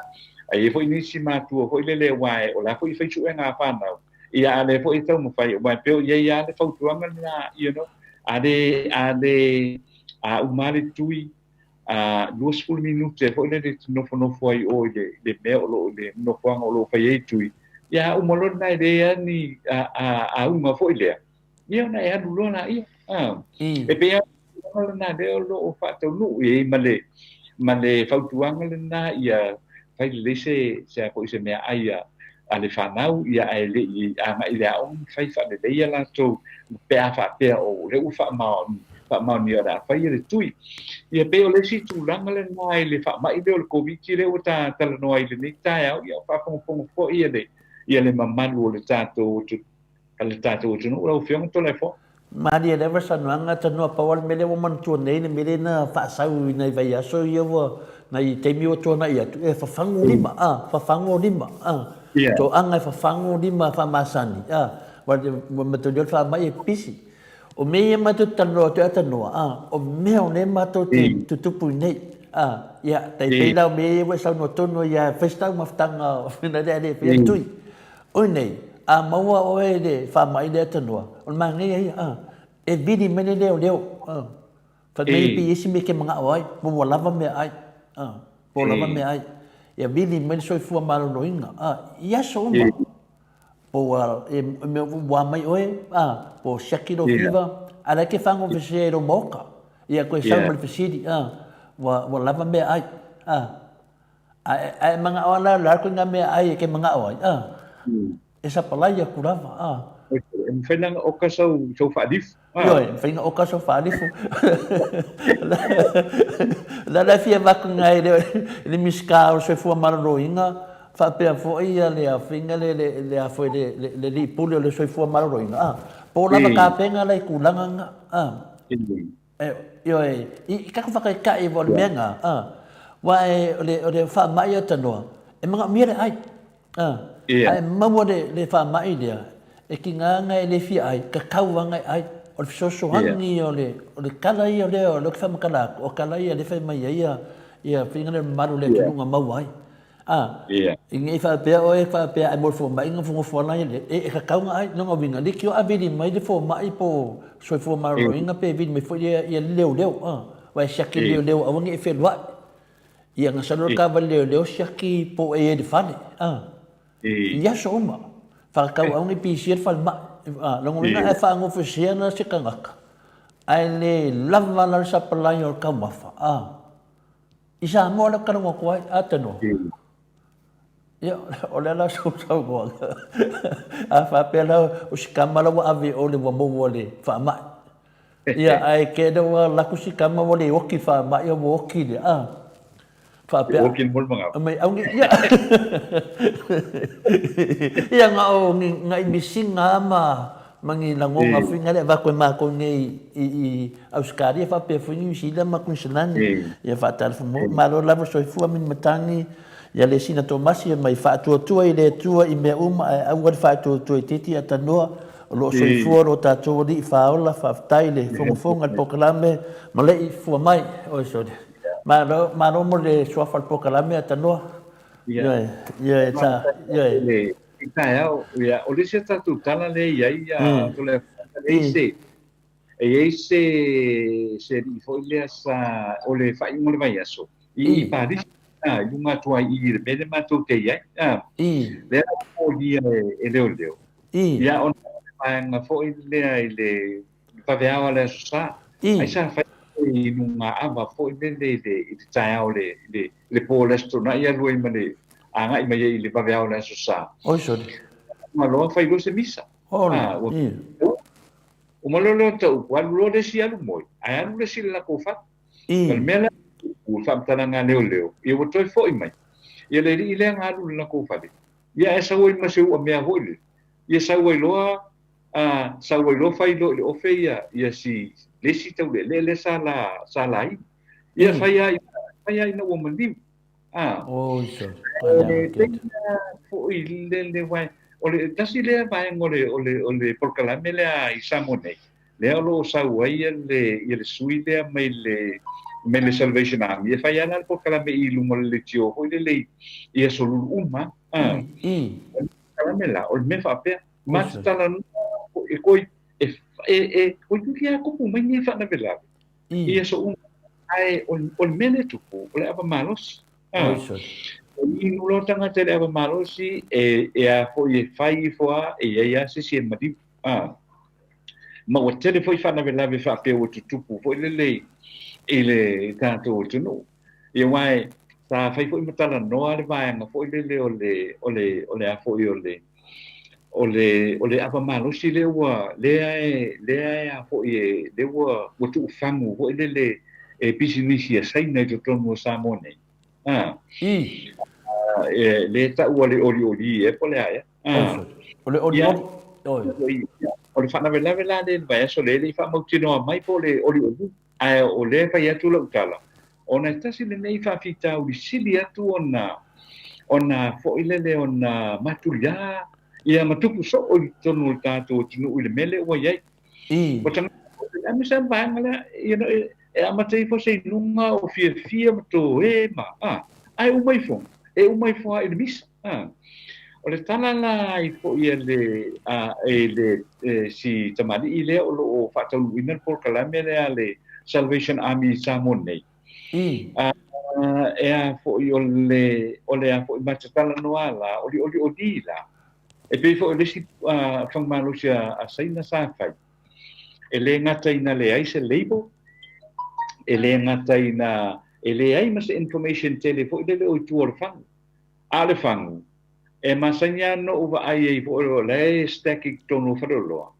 ai foi nisi matua foi lele aua o la foi e fai suega a fanau. Ia a lea foi e taumafai aua e pei o i ai lava le fautuaga lena, you know, a le, a le, a uma le tui, a 20 minute foi lele e te nofonofo ai o i le, le mea o lo o i le nofoaga o lo o fai ai tui, ia a uma loa lena e leai lava ni a, a, auga foi lea, ia ona e alu loa laia. A, e pei lava o le tulaga lena lea o lo o faataunuu i ai ma le, ma le fautuaga lena ia fai lelei se, se a foi se meaai a, a le fanau, ia ae le i agai i le aoga ma fai faalelei a latou pe a faapea o lea ua faamaoni, faamaonia o le a fai le tui. Ia pei o le isi tulaga lena i le faamai lea o le Koviti lea ua ta talanoa ai i lenei taeao, ia o faafogafoga foi ia le, ia le mamalu o le tatou a le tatou atunuu lau Afioga Toleafoa. Malie lava saunoaga tanoa pau a le mea lea ua manatua nei le mea lea na faasau i nai vaiaso ia ua nai taimi ua tuanai atu e fafagu lima a fafagu lima a toaga e fafagu lima faamasani a ua manatua le faamai e pisi o mea ia matou te talanoa atu ai tanoa a o mea o lea matou te tutupu i nei a ia tai pei la o mea ia ua e saunoa tonu ai a fai se taumafataga na lea le faia tui Oi nei, a maua oe i le faamai lea tanoa, o le manaia ia, a, e vili mai le leoleo, a, fai mai pe i ai se mea e te manao ai, po ua lava meaai, a, po ua lava meaai. Ia vili mai le soifua maloloina, a, i aso uma, po ua, e mea ua mai oe, a, po o siaki lou fever, a o la e te fagofesea i lou maota, ia toe sau ma le fesili, a, ua, ua lava meaai, a. Ae, ae manao lava la, o le a le ituaiga meaai e te manao ai, a? E sapalai atu lava, a. E mafai la ona oka sau, sau faalifu. Ioe, e mafai ona oka sau faalifu. O le ala e fia avatu i ina i le Minisita o le Soifua Maloloina, faapea foi le afiga le, le, le, a foi le, le, le Alii Pule o le Soifua Maloloina, a, po o lava tapena la i tulaga na, a. Ioe, i tatou whakaitai o le mea ngā, ā, wā e, o le, o le whaamai a tanoa, e manaomia le ai, ā, a e maua le, le whaamai lea, e ki ngā anga e le fia ai, ka kau anga e ai, o le fesoasoani o le, o le kala ia lea, o le oki whamakala atu, o kala ia le whai mai ai ia, ia whiringa le mamalu le atunuu maua ai. Ā, i nei faapea oe faapea ai mo le fomai nofonofo ana ai le, e, e tatau ona ai, lona uiga, leitioa a vili mai le fomai po o soifua maloloina pe vili mai foi ia, ia le leoleo, ā, aua e siaki le leoleo aua ne i e feluai. Ia na sau loa le taavale leoleo siaki po o e i ai i le fale, ā, i aso uma, whakatau aua ne i pisia le falemai, ā, lona uiga e faanofosea ana se tagata, ae le lava la le sapalai o le taumafa, ā. I Samoa lea talanoa atu ai, a tanoa. Ia, o le a la sou saunoaga? A faapea la o si tama la ua ave i o le ua maua i le faamai. Ia, ae kena ua alu atu si tama ua le oti i faamai a ua oti lea, a. Faapea. Oti i le molimangau. Mai au ni, ia. Ia, na o ni nai misiga lava ma, ma ni lagona foi na le avatu e matou nei i, i Ausetalia faapea foi Niu Sila ma Kuiniselani. Ia faatalofa mo, malo lava soifua mini matagi. Ia le sina Tomasi e mai faatuatua i le Atua i mea uma ae aua le faatuatua i titi a tanoa o lo o soifua lo tatou Alii Faaola faafetai le fogafoga le polokalame ma le i fua mai oi sole malo malo mo le suafa le polokalame a tanoa ioe ioe sa ioe le taeao ia o le isi a tatou tala lea i ai ia Toleafoa e se E i ai se se alii foi lea sa o le faaiuga o le vaiaso i i Palisi, a, i luga atu ai i i le mea lea matou te i ai, a, lea ua molia e leoleo. Ia ona o le vaega foi lea i le vaveao a le Aso Sa, ai sa fai i luga ava foi lele i le i le taeao le le le po o le Aso Toonai alu ai ma le agai mai ai i le vaveao o le Aso Sa. Oi sole. Uma loa fai loa se misa. Ola. A, ua Uma loa lea o ta upu, alu loa le isi alu moe, ae alu le isi i le latou fale. O le mea la o le faamatalaga a leoleo, ia ua toe foi mai. Ia le alii lea na alu i le latou fale, ia ae sau ai ma se ua mea foi lele, ia sau ai loa, a, sau ai loa fai loa i le ofe ia, ia si, le isi tauleelee lea sa la, sa laina. Ia fai lava ina, fai lava ina ua maliu. A. Oi sole, E pei foi lele uae o le tasi lea vaega o le o le o le polokalame lea i Samoa nei, lea o lo o sau ai ia le ia le sui lea mai le mai le Salvation Army e fai lava la le polokalame i luga o le leitio foi lele i aso lulu uma. A. Polokalame la o le mea faapea ma te talanoa e koi e e e koi a tupu mai nei faalavelave i aso uma. Ae o le mea lea e tupu, o le ava malosi. O inu loa tagata i le ava malosi, e, e a foi e fai ifo lava, e i ai lava se isi e maliu. Ma ua tele foi faalavelave faapea ua tutupu foi lele i le tatou atunuu. Ia aua e, sa fai foi ma talanoa le vaega foi lele o le, o le, o le a foi o le, o le, o le ava malosi lea ua, lea e, lea e a foi e, lea ua, ua tuufagu foi lele e pisinisi a Saina i totonu o Samoa nei. A. E, lea e taua le olioli ea po o le a ea. A. O le olioli. Oi. O le faalavelave la lea i le vaiaso lea e le i faamautinoa mai po o le olioli. Ae o lea e fai atu lau tala, ona e tasi lenei faafitauli sili atu ona ona foi lele ona matuliā ia ma tupu soo i totonu o le tatou atunuu i le mea lea ua i ai. O tagata aemaise lava le vaega lea, you know, e amata ifo se inuga o fiafia ma toē ma, a, ae uma ifo, e uma ifo lava i le misa. A. O le tala la ai foi a le, a, e le, e, si tamalii lea o lo o faataunuuina le polokalame lea a le Salvation Army i Samoa nei. A, e a foi o le, o le a foi ma te talanoa la, olioli la. E pei foi o le isi fagamalosi a Saina sa fai. E le gata ina leai se label, e le gata ina, e leai ma se information tele foi lele o i tua o le fagu. A o le fagu, e masani lava ona ou vaai ai foi o la e stack i totonu o faleoloa.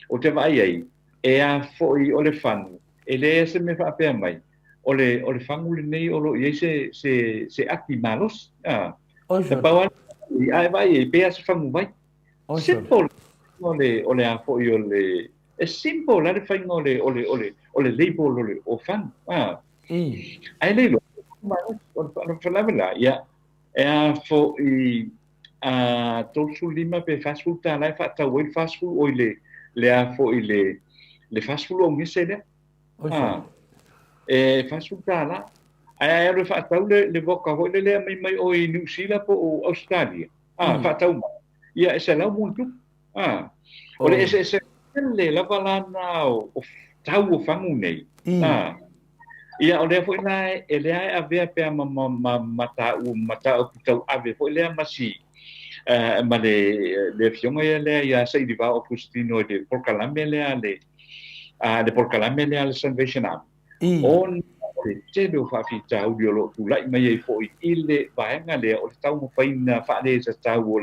Ou te vaai ai, e a foi o le fagu, e leai lava se mea faapea mai, o le, o le fagu lenei o lo o i ai se, se, se ati malosi. A, na pau lava, a e vaai ai, pei lava se faguvai. Simple o le, o le a foi o le, e simple la le faiga o le, o le, o le, o le label o le, o fagu. A, ae le iloa, o le faalavelave, ia, e a foi a 35 pe 40 tala e faatau ai le 40 oi le, le a foi le, le 40 augese lea. A, e 40 tala. Ae a alu e faatau le, le vodka foi lele e aumai mai o i Niu Sila po o Australia. A, faatau mai. Ia, e 100 ma ona tupu. A, o le eseese tele lava la na o, o tau o fagu nei. A, ia, o lea foi la e lea e avea pea ma, ma, ma, mataupu, mataupu tauave foi lea ma si, ma le, le afioga ia lea ia Sailivao Akositino i le polokalame lea a le, a le polokalame lea a le Salvation Army. Ona O le tele o faafitauli o lo o tulai mai ai foi i le vaega lea o le taumafaiga faaletatau o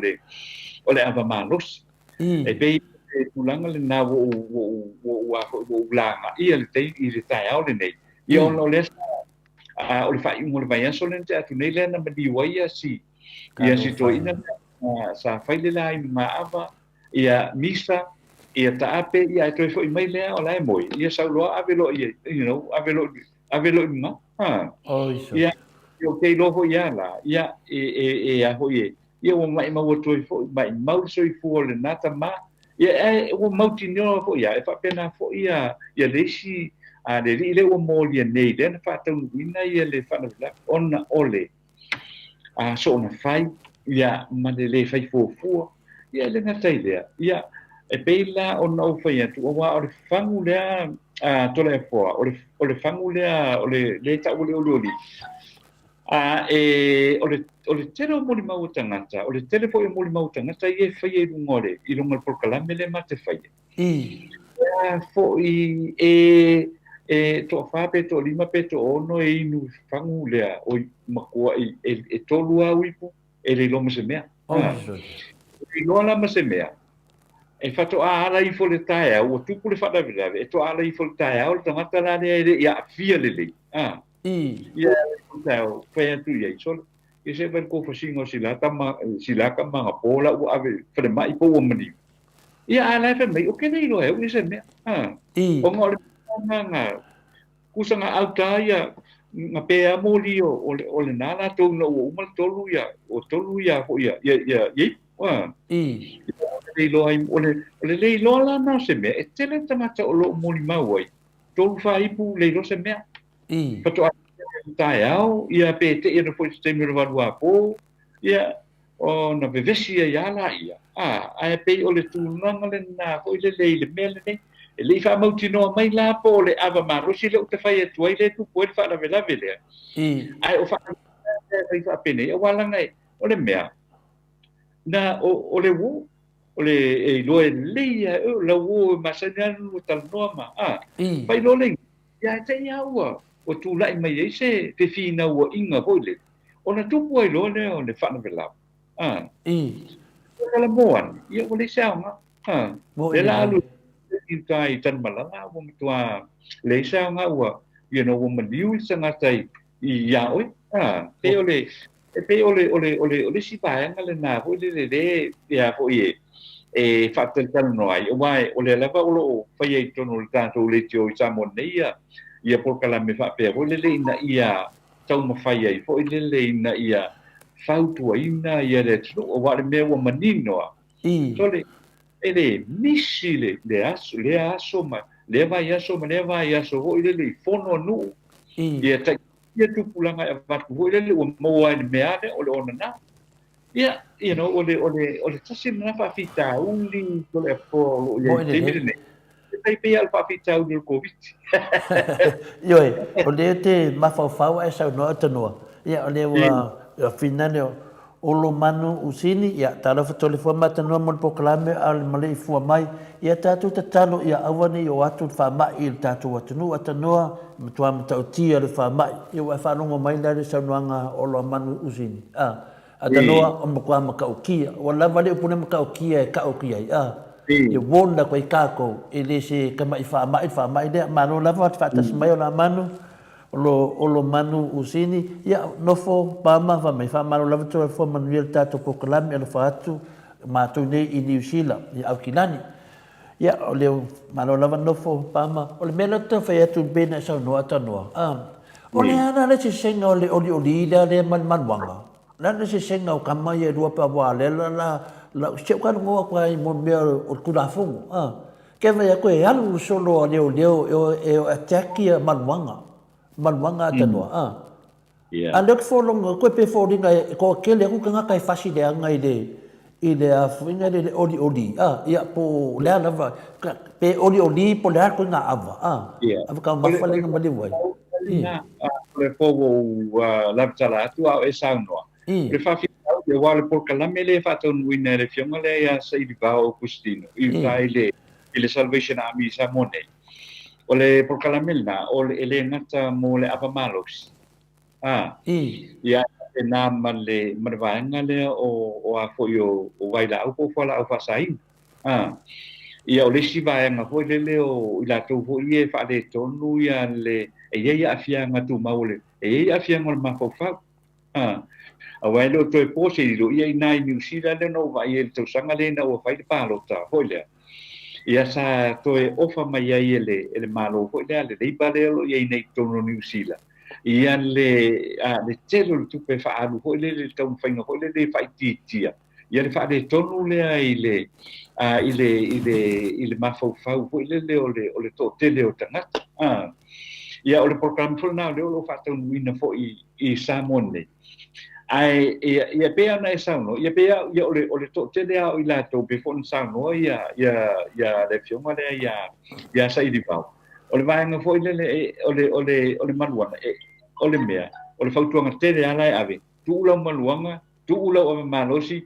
le ava malosi. E pei o le tulaga lena ua ou ua ou ua ou a foi ua ou lagaia le taimi i le taeao lenei. Ia ona o lea sa o le faaiuga o le vaiaso lea na tea atu nei lea na maliu ai si ia si toeaina lea sa fai le la inugaava ia misa ia taape ia ae toe foi mai lea o la e moe ia sau loa ave loa ia ave loa ave loa i luga ha. Ia o te iloa foi ia la ia e a foi e ia ua maimau atu ai foi maimau le soifua o lena tama ia ae ua mautinoa foi ia e faapena foi ia ia le isi a le alii lea ua molia nei lea na faataunuuina ia le faalavelave ona o le a soona fai ia ma le lē fai fuafua. Ia e le gata i lea, ia e pei la ona ou fai atu auā o le fagu lea a Toleafoa, o le fagu lea o le lea e tau o le olioli, a e o le tele o molimau o tagata, o le tele foi o molimau o tagata ia e faia i luga o le i luga o le polokalame lea ma te faia. Ia foi e toafā pe toalima pe toaono e inu i fagu lea o matua e tolu lava uipu e le iloa ma se mea. E le iloa la ma se mea. E faatoa ala ifo i le taeao, ua tupu le faalavelave, e toa ala ifo i le taeao le tagata la lea e le i aafia lelei. Ia ala ifo i le taeao, fai atu i ai, sole, ia se vaai i le kofasiga o sila tama, sila tama anapo la ua ave i falemai po ua maliu. Ia a la e fai mai, ou te le iloa e au ia se mea. Ona o le mea na kusa na auta ia na pe a moli o lena latou ina ua uma le tolu ia, o tolu ia foi ia, ia, ia, ia, ia. O le iloa ai, o le le iloa la na o se mea, e tele tagata o lo o molimau ai, tolu fa ipu le iloa se mea. Faatoa taeao, ia pe te ia na foi se taimi o le 8 apo, ia, ona vevesi ai lava laia, ae pei o le tulaga lena foi lele i le mea lenei. E le i faamautinoa mai la po o le ava malosi lea ou te fai atu ai lea e tupu ai le faalavelave lea. Ae o faalavelave fai faapenei, auā laga o le mea, na o le uō, o le e iloa e lelei lava e oe, o lau uō e masani lava ona lua talanoa ma, faailoa le ia e te i lava ua tulai mai ai se fefinauaiga foi lele, ona tupu ai loa lea o le faalavelave. Kala mo ane, ia ua leai se aoga. Lea la alu i uta i Tanumalala, ua matua leai se aoga ua, ua maliu le tagata i iā oe. Pei o le, e pei o le, o le, o le, o le isi vaega lena foi lele le, ia foi e faatalatalanoa ai, auā o lea lava o lo o faia i totonu o le tatou leitio i Samoa nei ia polokalame faapea foi lele ina ia taumafai ai foi lele ina ia fautuaina ia le atunuu, auā o le mea ua manino lava. Sole, e le misi le aso, lea aso ma lea vaiaso ma lea vaiaso foi lele i fono a nuu, ia tai ia tupulaga e avatu foi lele ua maua ai le mea lea o le onana. Ia, o le tasi lena faafitauli Toleafoa o lo o i ai i le taimi lenei. E tai pei lava o le faafitauli o le Koviti. Ioe, o lea te mafaufau ae saunoa Tanoa. Ia, o lea ua finane o Olomanu Usini, ia, talofa Toleafoa ma Tanoa mo le polokalame a o le maleifua mai. Ia tatou tatalo ia aua ne i oo atu le faamai i le tatou atunuu a Tanoa, e matua matautia le faamai. Ia ua e faalogo mai la i le saunoaga a Olomanu Usini. A, a Tanoa, o matua matautia. Ua lava le upu lea matautia e tau atu i ai. A, ia warn atu ai tatou, e le se tamai faamai le faamai lea. Malo lava le faatasi mai o Lamanu. Olomanu Usini, ia, nofo pama fai mai, faamalo lava Toleafoa manuia le tatou polokalame, alofa atu matou nei i Niu Sila, i Aukilani. Ia, o lea malo lava nofo pama. O le mea lea ou te taumafai atu pei ona e saunoa Tanoa, o le a la le eseesega o le olioli lea ma le maluaga? O le a le eseesega o tama ia e lua pe aua lea la la si ou talanoa atu ai mo le mea o le Tulafono, Ke vaai atu e alu solo a leoleo e o attack ia maluaga, maluaga a tanoa, a. A lea ou te fologa atu e pei e foliga e toatele atu tagata e fasi leaga i le, i le a foi lea le olioli, a, ia po o le a lava, pe olioli po o le a le ituaiga ava, a, ava taumafa lea na maliu ai. O le po ua ou lavetala atu a o e saunoa. O le faafitauli, aua o le polokalame lea e faataunuuina e le afioga lea ia Sailivao Augustino i uta i le Salvation Army i Samoa nei. O le polokalame lena, o le, e le gata mo le ava malosi, a, ia, e faapena ma le, ma le vaega lea o, o a foi o, o vailaau po o fualaau faasaina. A, ia, o le isi vaega foi lele o i latou foi ia e faaletonu ia le, e i ai aafiaga tumau o le, e i ai aafiaga o le mafaufau. A, aua e le o toe po se lilo, ia i ina i Niu Sila lea na ou vaai ai i le tausaga lea ina ua fai le palota foi lea, ia sa toe ofa mai ai e le, e le Malo foi lea, le Labour lea o lo o i ai nei i totonu o Niu Sila, ia le, a, le tele o le tupe e faaalu foi lele i le taumafaiga foi lele e faaitiitia ia le faaletonu lea i le, a, i le, i le, i le mafaufau foi lele o le, o le toatele o tagata. A, ia o le polokalame foi lena o lea o lo o faataunuuina foi i Samoa nei. Ae, ia, ia pei ona e saunoa, ia pei ia o le, o le toatele lava o i latou, pei foi ona saunoa ia, ia, ia le afioga lea ia, ia Sailivao. O le vaega foi lele, e, o le, o le, o le maluaga, e, o le mea, o le fautuaga tele lava la e ave, tuu lau maluaga, tuu lau ava malosi,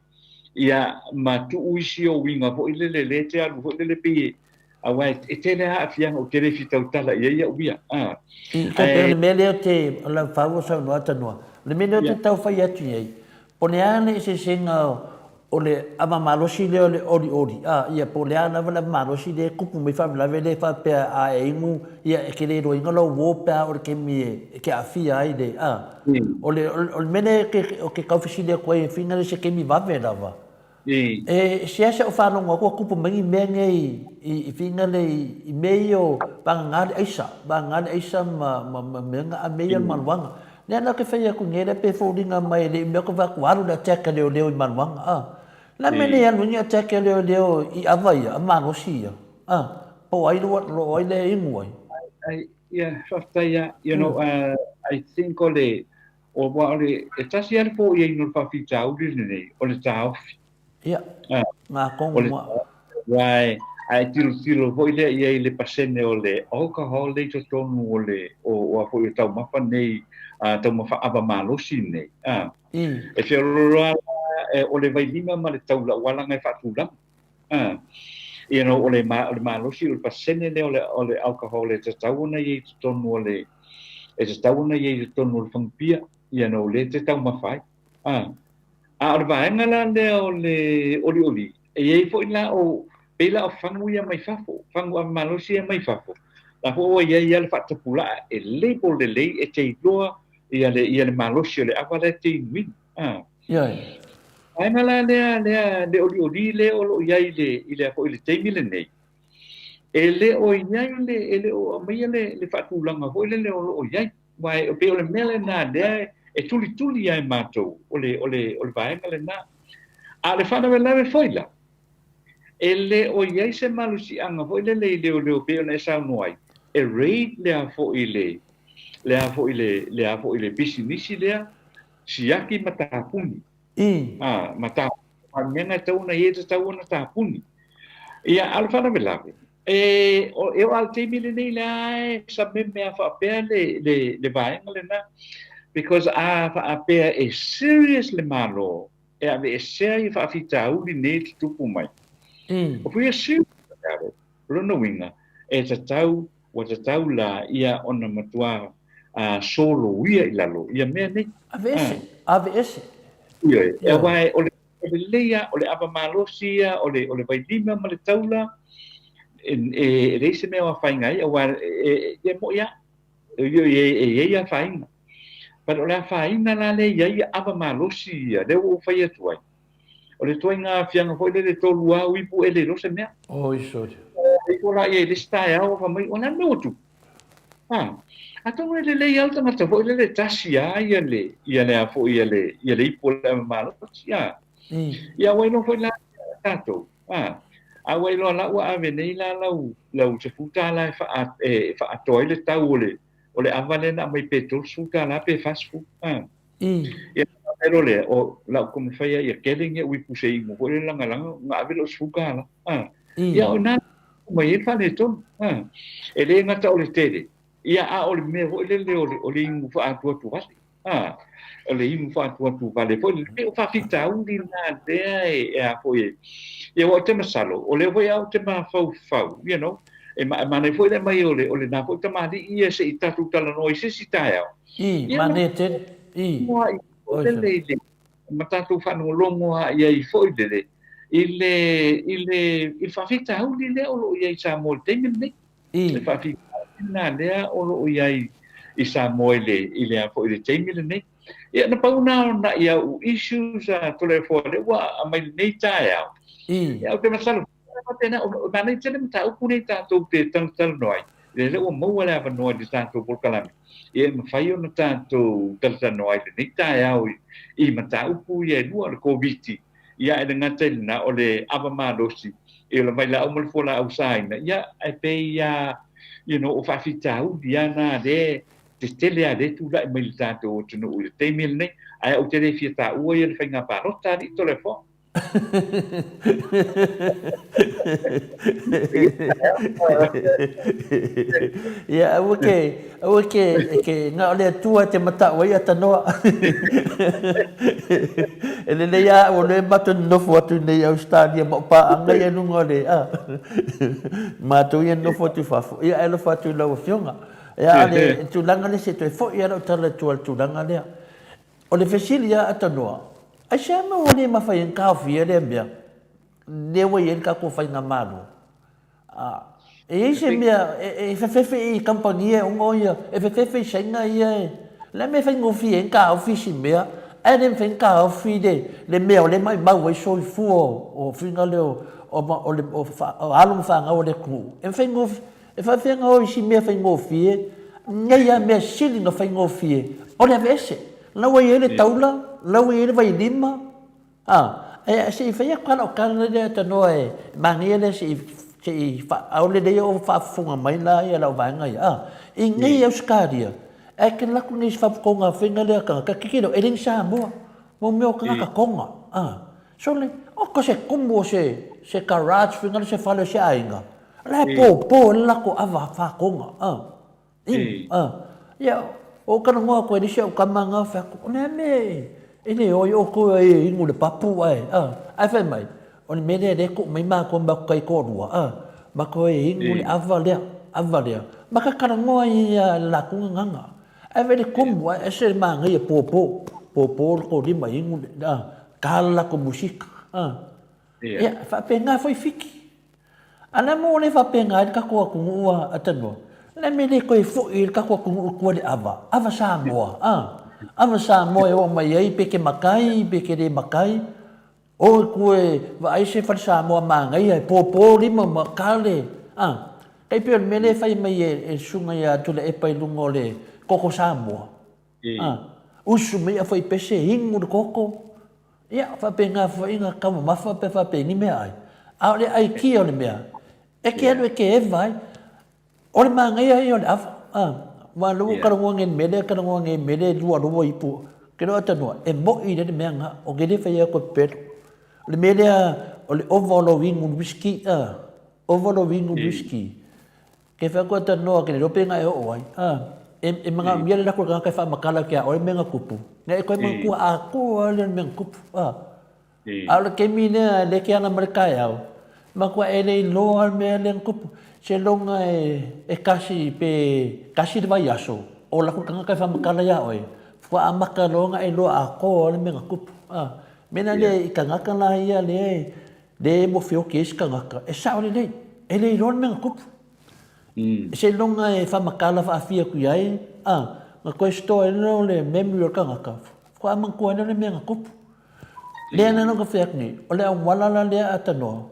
ia, ma tuu isi ou uiga foi lele, lea e te alu foi lele pei e, aua e tele lava aafiaga ou te le fia tautala i ai au ia. A. I te pei o le mea lea ou te, o lau fau o saunoa Tanoa, o le mea lea ou te tau fai atu i ai, po o le a le eseesega o le ava malosi lea o le olioli, a, ia, po o le a lava le ava malosi lea e tupu mai faalavelave lea faapea a e inu, ia, e te le iloaina lou uo pe a oo i le taimi e te aafia ai le, a. O le, o le mea lea ou te tau fesili atu ai, e fina le se taimi vave lava. E seasea ou faalogo atu ua tupu mai ni mea nei i fina le i mea ia o vagana le aisa, vagana le aisa ma, ma, ma mea na, a mea ia o le maluaga. Lea la ou te fai atu nei, lea pei e foliga mai e le i mea ou te vaai atu ua alu le attack a leoleo i maluaga, a. Le a le mea e le alu ai ni attack a leoleo i ava ia, a malosi ia, a. Po o ai o ai lea e inu ai. Ai, ia, faafetai lava. You know, I think o le, o, aua o le, e tasi lava le foiaina o le faafitauli lenei, o le taofi. Ia, ngā O le aua e, a e tilotilo foi lea i ai i le pasene o le alcohol lea i totonu o le, o, o a foi o taumafa nei, taumafa ava malosi nei, a. E feoloolo lava la, o le vailima ma le taula ua laga e faatulaga. A. You know, o le, o le malosi, o le pasene lea o le, o le alcohol e tatau ona i ai i totonu o le, e tatau ona i ai i totonu o le fagupia, you know, lea e te taumafa ai. A. A o le vaega la lea o le olioli, e i ai foi la o, pei la o fagu ia mai fafo, fagu ava malosi ia mai fafo, la foi ua i ai lava le faatapulaa e label lelei e te iloa ia le, ia le malosi o le ava la e te inuina. A. Ioe. Vaega la lea, lea, le olioli lea o lo o i ai i le, i le, i le taimi lenei, e le o i ai le, e le o aumaia le, le faatulaga foi lele o lo o i ai. Aua e pei o le mea lena lea e tulituli ai matou, o le, o le, o le vaega lena. A o le faalavelave foi la, e le o i ai se malosiaga foi lele i leoleo pei ona e saunoa ai, e raid lea foi le, lea foi le, lea foi le pisinisi lea, siaki ma tapuni. A, ma tapuni. A mea na e tatau ona i ai, e tatau ona tapuni. Ia, a o le faalavelave, e, o, e oo lava i le taimi lenei lea e sameme lava faapea le, le, le vaega lena. Because a faapea e serious le Malo e aveesea ia faafitauli nei e tutupu mai. If we are serious about it, o lona uiga, e tatau, ua tatau la ia ona matua soloia i lalo ia mea nei. Aveese, aveese. Ioe, aua o le lelei lava, o le ava malosi ia, o le, o le vailima ma le taula, e, e leai se mea o afaina ai, aua e, e mo'i lava, e, e i ai afaina. But o le afaina la lea e i ai ava malosi ia, lea ua ou fai atu ai, O le ituaiga aafiaga foi lele e tolu lava uipu e le iloa se mea. Oi sori. E ifo la ia i le isi taeao fai mai, o le a le mea ua tupu? A, atonu e lelei lava le tagata foi lele e tasi lava ia le, ia le a foi ia le, ia le ipu o le ava malosi, a. Ia ua iloa foi la tatou, a. A ua iloa la ua ave nei la lau, lau $10 e faa, e faaatoa ai le tau o le, o le ava lea na aumai pe $30 pe $40, a. Ia ona faapea loa lea, o lau taumafai lava ia kele ni au ipu se inu foi lele lagalaga ona ave lea o le $10. Ia o i ina mai ai le faaletonu. E le gata o le tele, ia a o le mea foi lele o le inu faaatuatu vale. O le inu faaatuatu vale foi lele, pei o faafitauli na lea e a foi e. Ia aua ou te masalo, o lea foi ou te mafaufau, you know, E manaia foi le aumai o le o lena foi tamalii ia se i tatou talanoa i se isi taeao. I, Ia ma manaia tele. I, oi sole. I le ma tatou faalogologo lava i ai foi lele i le i le i le faafitauli lea o lo o i ai i Samoa i le taimi lenei. I. Le faafitauli lena lea o lo o i ai i Samoa i le i le a foi i le taimi lenei. Ia na pau lena o nai au issues a Toleafoa lea ua aumai lenei taeao. I. Ia ou te masalo faapena, o manaia tele mataupu nei tatou te talatalanoa ai. Lea ua maua le avanoa i le tatou polokalame, ia e mafai ona tatou talatalanoa ai lenei taeao i mataupu ia e lua, o le Koviti, ia ae le gata i lena, o le ava malosi, ia o le vailaau ma le fualaau saina, ia ae pei lava, you know, o faafitauli lava na lea tetele lava lea e tulai mai i le tatou atunuu i le taimi lenei, ae ou te le fia taua ia le faiga palota alii Toleafoa. Ia, aua ke, aua ke, ke na o le Atua e te matau ai atanoa. E lelei lava au o lea matou nonofo atu nei i Ausetalia ma o paaga ia i luga o le, a, matou ia nonofo atu i fafo. Ia, ae alofa atu i lau Afioga. Ia, a o le tulaga lea, se i toe foi lava lau tala i tua i le tulaga lea. O le fesili lava Atanoa, aisea mea ua le mafai ai ona taofia lea mea lea ua i ai le tatou faigamalo? E i ai se mea e fefefe i kamupani e ono ia, e fefefe i Saina ia e, o le a le mea e faigofie ai ona taofi isi mea, ae le mafai ona taofi le mea o lea e maumau ai soifua o faiga lea o alo ma fanau a le atunuu. E faigofie, E faapefea ona o i si mea faigofie, nei lava mea sili ona faigofie, o le aveese. La ua i ai le taula, la ua i ai le vailima, a, e, se i fai atu lava lau tala lea tanoa e manaia lea se i, se i, aole lelei o faafofoga mai la ia lau vaega ia, a. I nei Ausetalia, ae te alu atu nei i se faapotoga faiga lea tagata, te tele, e le ni Samoa, mo mea o tagata Tonga, a. Sole, oka se kumu o se, se garage faiga lea se fale o se aiga, La e pōpō le lako ava whākonga, a. I, a. Ia, o talanoa atu ai le isi au tama na, fai atu, o le a mea e le o ai outou e inu le papu ae, a. Ae fai mai, o le mea lea lea e tuu mai matou ma matou taitoalua, a, matou e inu le ava lea, ava lea. Ma ta talanoa ai ia le latou gagana. Ae fai le kumu, ae ese le manaia pōpō, pōpō le tou lima e inu le, a, ta le latou musika, a. Ia, e faapena foi Fiti. A le a mo le faapena ai le tatou atunuu a Atanoa? Le mea le toe foi ai le tatou atunuu i tua i le ava, ava Samoa, a? Ava Samoa e oo mai ai pe te matai pe te le matai, o i tua e vaai se fale Samoa manaia e pōpō lima ma kale, a? Tai pei o le mea lea e fai mai e le susuga ia Tuilaepa i luga o le koko Samoa, a? Usu mai afaipese, inu le koko, Ia, faapena foi na taumamafa pe faapea ni meaai. A o le aikia o le mea, e ke alu e ke eva ai. O le manaia ia o le ava. A, aua lea ua talanoa nei i le mea lea, talanoa nei i le mea lea e lua ipu. Ke loa tanoa, e moi lea le mea na, o ke le fai atu e pepelo. O le mea lea, o le ova o lou inu whisky, a, ova o lou inu whisky. Ke fai atu e tanoa, ke le iloa pe na e oo ai, a, e manaomia le lako o le tagata e faamatala atu ia oe mea na tupu, ina e toe manatua atoa lea o le mea na tupu, a. A o le taimi lea, lea e te ala mai le taeao, matua e le iloa le mea lea na tupu. Seiloga e tasi pe tasi le vaiaso, o lako le tagata e faamatala ia oe, faatoa amata loa ona e iloa atoa le mea na tupu, a. Mea la lea i tagata la ia lea lea e mofioki ai se tagata, e sao lelei, e le iloa le mea na tupu. Seiloga e faamatala faafia atu i ai, a, na toe store ai lea o le memory o le tagata, faatoa manatua ai lea o le mea na tupu. Lea la na fai atu nei, o le auala la lea a tanoa,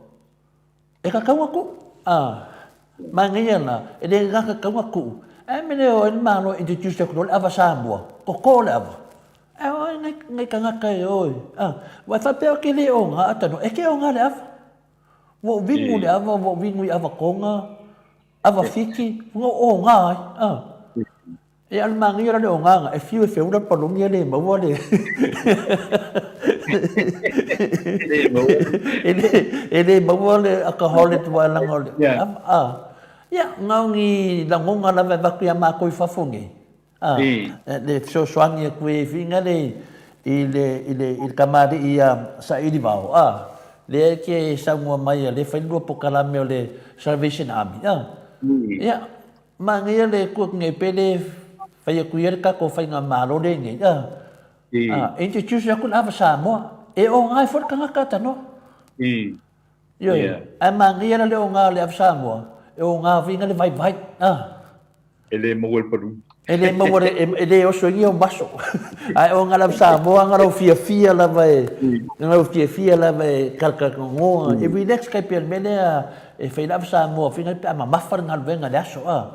e tatau ona tuu, a, manaia la, e le na tatau ona tuu, ae mea le o ai le Malo e introduce atu loa le ava Samoa, toto le ava. Ae o ai nai tagata e o e, a, ua e faapea ou te le oga a tanoa, e te oga le ava. Ua ou vinu i le ava, ua ou vinu i ava Tonga, ava Fiti, ua ou oga ai, a. E a o le manaia la le ogaga, e fiu e feula le palogi e le maua le e le maua le alcoholic leaga o le ava, a. Ia, na o ni lagona lava e avatu ia matou i fafo nei, A, le fesoasoani atu i figa le i le i le i le kamali'i ia Sailivao, a, lea e te saunoa mai ia lea e fai le lua polokalame o le Salvation Army, a. Ia, manaia le kua nei pe le fai atu ia le tatou faigamalo lenei, a, a, introduce atu le ava Samoa, e oga ai foi le tagata tanoa. Ioe, ae manaia la le oga o le ava Samoa, e oga foi le vaivai, a. E le maua le palu. E le maua le, e le oso ai o maso. Ae oga le ava Samoa nga lou fiafia lava e, nga lou fiafia lava e kalakalagoa, e relax kai pea le mea lea e fai le ava Samoa fai pe a mamafa le galuega i le aso, a.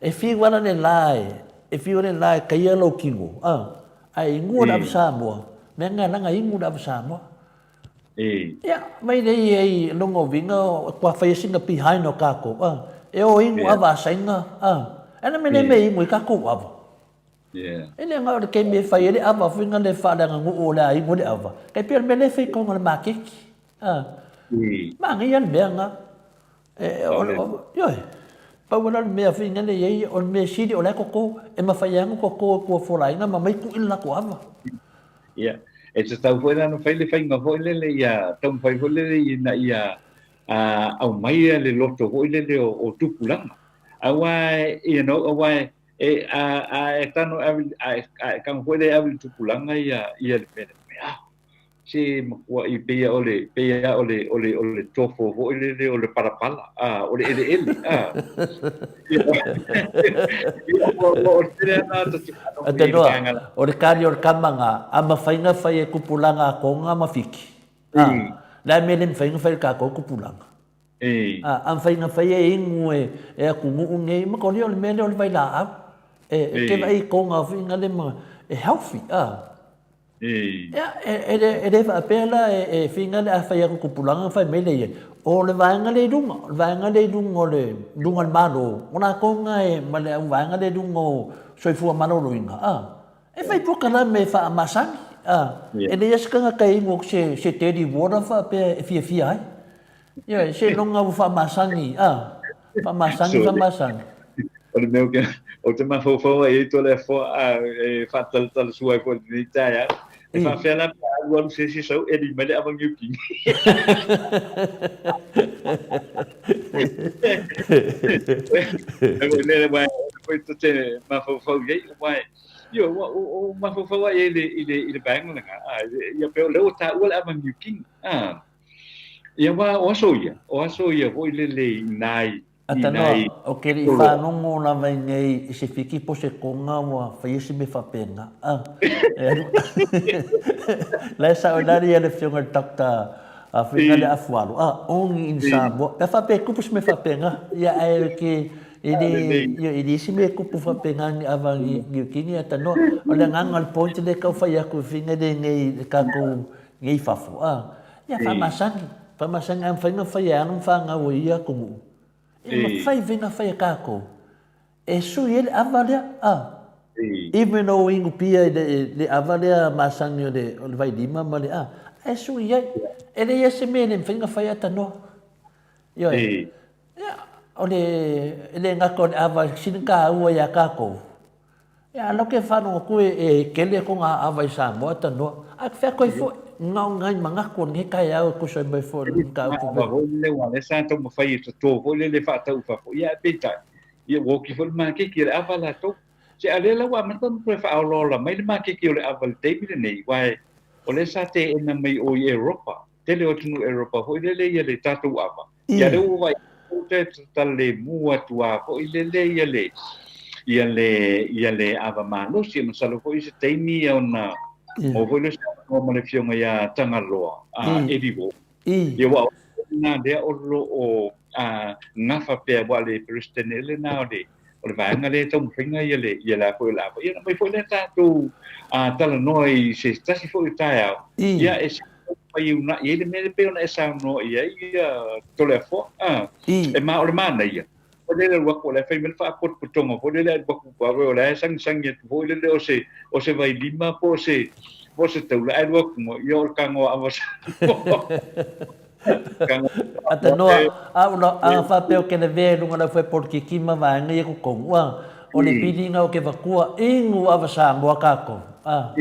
E fiu lava le la e, e fiu le la e taia lou tino, a. Ae inua le ava Samoa, mea nga langa inu le ava Samoa. Ia, mai lei ai longa o vinga kua whai singa behind o kākou, a. E o ingu ava a sainga, a. E na mene me ingu i kākou ava. E le nga o le kemi e whai e le ava, whinga le whaaleanga ngu o le a ingu le ava. Kai pia le mele whai konga le makeki, a. Ma ngai le mea nga. E, o, o, ioe. Pau la le mea whinga le iei, o le mea sili o le koko, e mawhai anga koko e kua folainga, ma mai ku ila ko ava. Ia, e tatau foi la ona fai le faiga foi lele ia taumafai foi lele ina ia aumaia le loto foi lele o tupulaga. Aua you know, aua e a a e tano ave a e tago foi lea e ave i le tupulaga ia ia le mea lea. Ah, se makuaʻi pei o le pei o le o le o le tofo foi lele o le palapala, a o le eleele, a. Tanoa, o le kali o le kama nga, a mafai na fai e kupulaga a Tonga ma Fiti. A, le a mea le mafai na fai e tatou kupulaga. A, a mafai na fai e inu e, e atunuu nei, ma koli o le mea lea o le vailaau. E, e ke vaai i Tonga whina le ma, e healthy, a. Ia, e le faapea la e finga le a fai atu tupulaga fai mai lea i ai. O le vaega lea i luga, o le vaega lea i luga o le luga o le Malo, o latou na e ma le auvaega lea i luga o Soifua Maloloina, a, e fai polokalame e faamasani, a, e leai se tagata e inu atu se se teli water faapea e fiafia ai. Ia, seiloga ua faamasani, a, faamasani, faamasani. O le mea ou te mafaufau ai i ai Toleafoa a e faatalatala sua ai foi i lenei taeao. E faapefea la pe a alu alu se isi sau eli mai le ava niukini. E foi foi to te mafaufau i ai, aua ioe, ua ou mafaufau ai i le i le i le vaega lena, a ia pei o lea ua taua le ava niukini, a. Ia aua o aso ia, o aso ia foi lele i nai Atanoa, o ke le i faalogo lava i nei i se fiki po se koga ua faia se mea faapena. A, e alu. La e sao lali ia le afioga i le Doctor a whina le Afualo. A, only in Samoa. Pe a faapea e kupu se mea faapena. Ia ae ke e le, ia e le isi mea e kupu faapena ni ava ni ni kini atanoa. O le agaga o le point lea e tau fai atu i whina le nei le tatou nei fafo. A, ia faamasani. Faamasani a mafai ona fai e alo ma fanau e ia atunuu. E mafai foi ona fai e tatou. E sui ai le ava lea, a. Even though inu pia i le ava lea masani o le vailima ma le a, e sui ai. E leai lava se mea e le mafai ona fai ae tanoa. Ioe. Ia, o le, e le gata o le ava e sili taua ia tatou. Ia, a ke faalogo atu e kele kona aava i Samoa tanoa. Ae fea koe foi, na o nai manatu o lenei taeao e tusa ai mai foi o le mataupu. Ava foi lele aua o lea sa taumafai e toto foi lele e faatau i fafo, ia ae peitai, ia ua oti foi le maketi e le ava latou. Se a o lea la ua amata ona toe faaolaola mai le maketi o le ava i le taimi lenei, aua o lea sa teena mai o i Europa, tele o atunuu Europa foi lele ia le tatou ava, ia lea ua vaai ua toe tatalemu atu lava foi lele ia le ia le ia le ava malosi. Masalo foi se taimi ona maua foi lea o se avanoa ma le afioga ia Tagaloa Eddie Wall. Ia aua o lena lea o lo o gafa pea aua o le Peresetene lena o le o le vaega lea e taumafaiga ia le ia le a foi o le ava. Ia ona aumai foi lea tatou talanoa i se tasi foi o taeao, ia e taumafai e uunai ai le mea lea pei ona e saunoa i ai ia Toleafoa. E ma o le manaia, foi lele alu atu o la e fai mai le faapotopotoga foi lele alu atu o la e sagisagi atu foi lele o se o se vailima po o se po o se taula ae alu atu ia o le tago ava Atanoa, a ula a faapea o ke lavea i luga o le auwhai polokiki ma vaega ia totonu, a, o le piliga o ke vatua, inu ava Samoa kakou, a,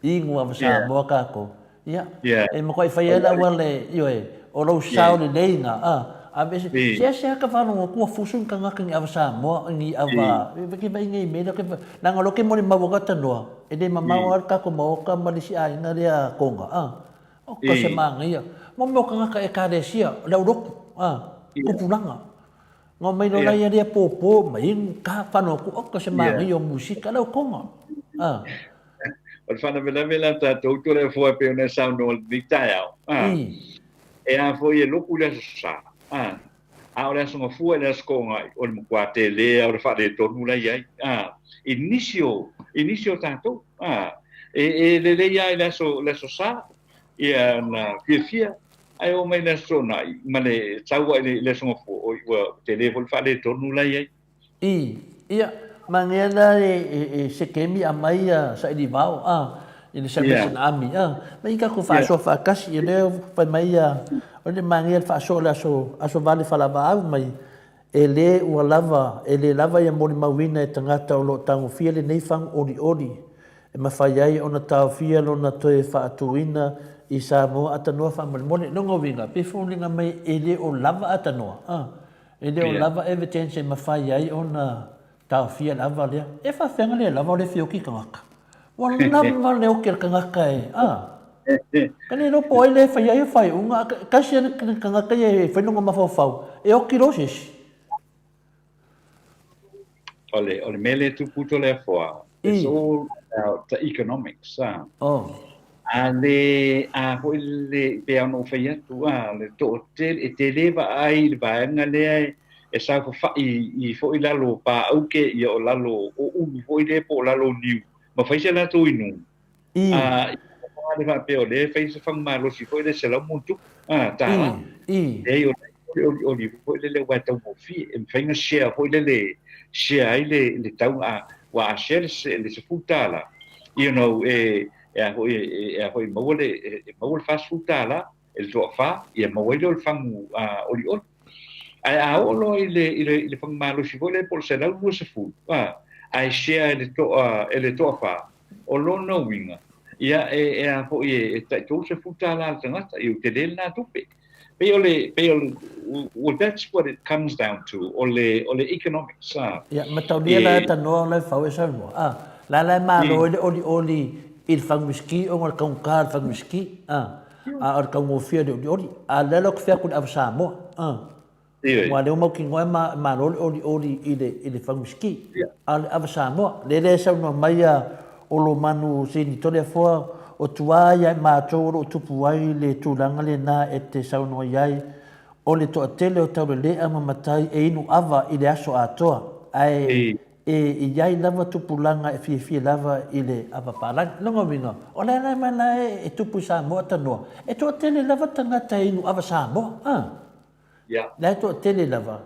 inu ava Samoa kakou. Ia, e matuai fai ai le auala e, ioe, o lou sao lelei na, a, Aveese, seasea ka faalogo atu ua fusu ni tagata ni ava Samoa, ni ava, ke vaai nei mea lea, leaga o lea ou te molimau atu atanoa, e le mamao lava le tatou maota ma le isi aiga lea Tonga, a, oka se manaia. Mo mea o tagata Ekalesia, o le aulotu, a, tupulaga. Na omai loa la ia lea pōpō ma inu, ka, faalogo atu, oka se manaia o musika, le au Tonga, a. O le faalavelave la tatou Toleafoa e pei ona e saunoa i lenei taeao, a. E a foi e loku i le Aso Sa, a, a o le Aso Gafua i le Aso Toonai, o le matua tele lava o le faaletonu la i ai, a, i nisi o, i nisi o tatou, a, e, e lelei lava i le aso, le Aso Sa, ia na fiafia, ae oo mai i le Aso Toonai, ma le sau ai i le Aso Gafua, oi, ua tele foi le faaletonu la i ai. I, ia, manaia la e Sekemi aumai ia sailivao, a, i le Salvation Army, a, ma i tatou faasoa faatasi, o lea fai mai ia, o le manaia le faasoa o le aso, aso vale falavaau mai, e le ua lava, e le lava ia molimauina e tagata o lo o tagofia lenei fagu olioli e mafai ai ona taofia lona toe faatuina i Samoa atanoa faamolemole. Lona uiga, pe foliga mai e le o lava atanoa, a. E le o lava evidence e mafai ai ona taofia le ava lea. E faafefea ona le lava o lea e fia oki tagata. Ua lava le oki a le tagata e, a. Ka le iloa po o ai lea e fai ai faaiuga, a tasi lava le tagata ia e fai lona mafaufau, e oki loa se isi. O le, o le mea lea e tupu Toleafoa, it's all about the economics, a. Oh. A le, a foi le, pei ona ou fai atu, a, le toatele, e tele vaai i le vaega lea e, e saofafai i foi lalo o paauke, ia o lalo o ulu foi lea po o lalo o niu, ma fai se latou inuga. I. A, i le faapea o lea e fai se fagu malosi foi lea $100 ma ona tupu, a, tala. I. I. Leai, o le olioli foi lele aua e taugofie, e mafai ona share foi lele, share ai le, le tau, a, aua a share le, le $10, you know, e, e a foi, e a foi maua le, e maua le $40 e le toafa, ia maua ai lea o le fagu olioli. Ae a oo loa i le, i le, i le fagu malosi foi lea po o le 120, a, ae share e le toa, e le toafa, o lona uiga, ia e, e a foi e, e tai $30 le tagata, ia ua tele lena tupe. Pei o le, pei o le, well, that's what it comes down to, o le, o le economics, a. Ia, mataulia la e tanoa o la e fau e saunoa, a, la la e malo ai le olioli i le fagu uisiki ona o le taugata o le fagu uisiki, a, a o le taugofie o le olioli. A o lea la ou te fai atu i le ava Samoa, a, aua o lea ua mautinoa e malo le olioli i le, i le fagu uisiki, a o le ava Samoa, lea la e saunoa mai a Olomanu Sini Toleafoa, o tua ia i matou o lo o tupu ai le tulaga lena e te saunoa i ai, o le toatele o Taulelea ma Matai e inu ava i le aso atoa, ae e i ai lava tupulaga e fiafia lava i le ava palagi. Lona uiga, o le ala mai la e tupu i Samoa tanoa, e toatele lava tagata e inu ava Samoa, a? La e toatele lava.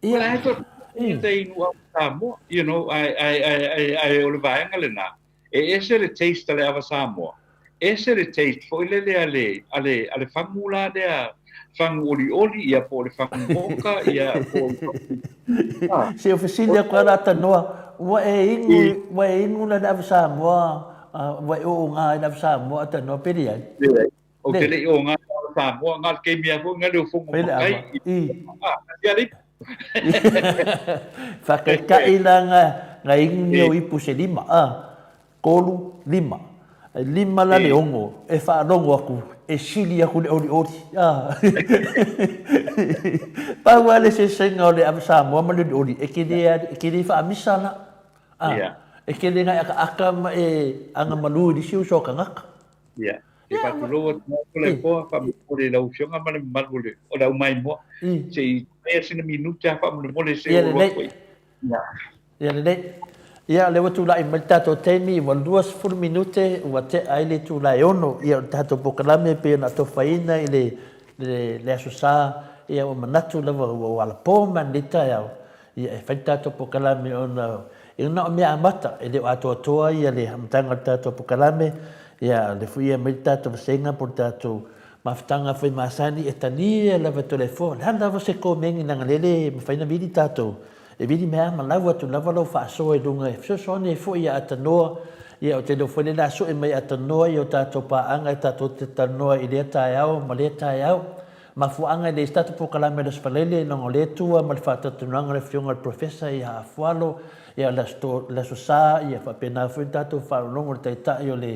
Ia. La e toatele tagata e inu ava Samoa, you know, ae, ae, ae, ae, ae o le vaega lena, e ese le taste a le ava Samoa, ese le taste foi lele a le, a le, a le fagu la lea, fagu olioli, ia po o le fagu moka, ia po o le fagu... Se o fesili atu lava la tanoa, ua e inu, ua e inu la le ava Samoa, ua e oona ai le ava Samoa a tanoa pe leai? Leai. Ou te le i oona i le ava Samoa, na o le taimi lava foi na leo fono matai. Ia le ipu. Faataitai la na inu ni o ipu se lima, a. Tolu, lima. E lima la le ono e faalogo atu e sili atu le olioli. A. Pau lava le eseesega o le ava Samoa ma le olioli, e te le, e te le faamisa la. A. E te le gae akaaka ma e agamalu i le isi uso a tagata. Ia. E faatulou atu ai Toleafoa, faamolemole i lau Afioga ma le mamalu o le, o le aumaimoa. Se i aumai sina minute lava faamolemole se i ou alu atu ai. Ia lelei. Ia, o lea ua tulai mai le tatou taimi, ua 20 minute ua tea ai le itula e ono, ia, o le tatou polokalame e pei ona atofaina i le, le, le Aso Sa, ia, ua manatu lava ua ua alapo mai lenei taeao, ia, e fai le tatou polokalame ona e na o mea amata, e le o atoatoa ia le amataga o le tatou polokalame, ia, o lea foi e aumai le tatou vasega po o le tatou mafutaga foi masani e talia lava e Toleafoa. O le a lava se komeni leaga o lea e le mafai ona vili tatou. E vili mai lava ma lau atu lava lau faasoa i luga e fesoasoani ai foi ia Atanoa. Ia, ou te iloa foi lea o le a sue mai e Atanoa i o tatou paaga e tatou te talanoa i lea taeao ma lea taeao. mafuaaga e leai se tatou polokalame i le Aso Faraile leaga o lea e tua ma le faatautanoaga a le Afioga i le Professor ia Afualo, ia le Aso le Aso Sa, ia faapena foi ona tatou faalogologo i le Taitai o le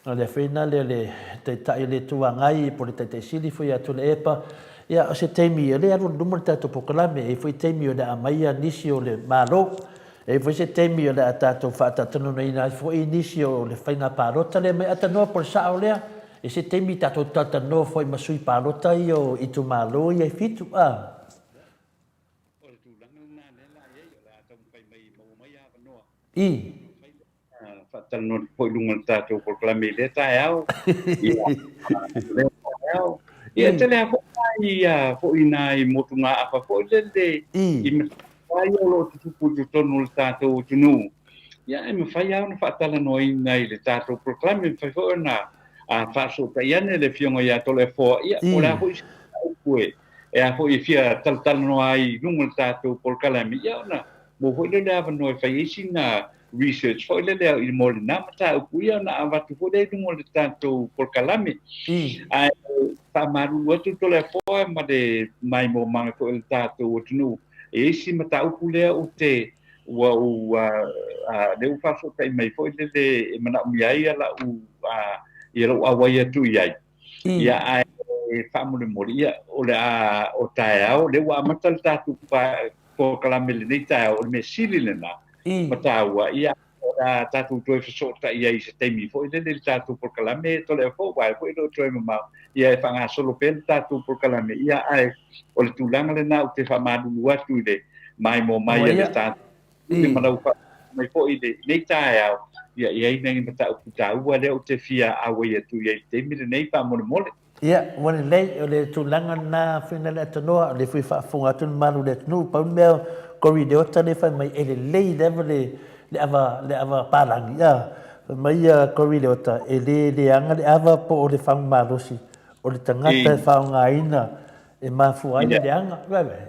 o le afioga lea le Taitai o le Itu Agai po o le Taitai Sili foi ia Tuilaepa. Ia o se taimi o lea e alu i luma le tatou polokalame, e i ai foi taimi o le a aumai nisi o le Malo. E i ai foi se taimi o le a tatou faatatalanoaina ai foi nisi o le faiga palota lea mai Atanoa po o le sao lea. E i ai se taimi tatou talatalanoa foi ma sui palota ia o itumalo ia e fitu a. O le tulaga lena lea la i ai, o le a taumafai mai e maua mai avanoa. I. Faatalanoa atu foi i luga o le tatou polokalame i lea taeao. Ia, lea taeao. Ia, tele lava foi nai, foi nai motugaafa foi lele i mataupu ia o lo o tutupu i totonu o le tatou atunuu. Ia, e mafai lava ona faatalanoaina i le tatou polokalame, e mafai foi ona faafesootai ane le Afioga ia Toleafoa, ia, po o le a foi se mataupu e a foi e fia talatalanoa ai i luga o le tatou polokalame, ia ona maua foi lea o le avanoa e fai ai sina research foi lele i mo lena mataupu, ia ona avatu foi lea i luga o le tatou polokalame. Ae faamalulu atu Toleafoa ma le maimoa foi o le tatou atunuu, e i ai si mataupu lea ou te ua ou lea ua faafesootai mai foi lele e manaomia ai lau ia lou auai atu i ai. Ia ae faamolemole, ia o le a o taeao lea ua amata le tatou polokalame i lenei taeao, o le mea sili lena ma taua, ia o le a tatou toe fesootai ai i se taimi foi lele i le tatou polokalame Toleafoa, aua foi e le o toe mamao, ia e faagasolo pea le tatou polokalame, ia ae o le tulaga lena ou te faamalulu atu i le maimoa mai a le tatou ma lau mai foi i lenei taeao, ia e i ai nai mataupu taua lea ou te fia auai atu i ai i le taimi lenei faamolemole. Ia, ua lelei, o le tulaga lena Afioga i le Atanoa, o lea foi e faafofoga atu le mamalu o le atunuu, pau le mea o Corey Leota lea e fai mai, e lelei lava le, le ava, le ava palagi, a. Fai mai ia Corey Leota, e le leaga le ava po o le fagu malosi, o le tagata e faaaogaina e mafua ai le leaga.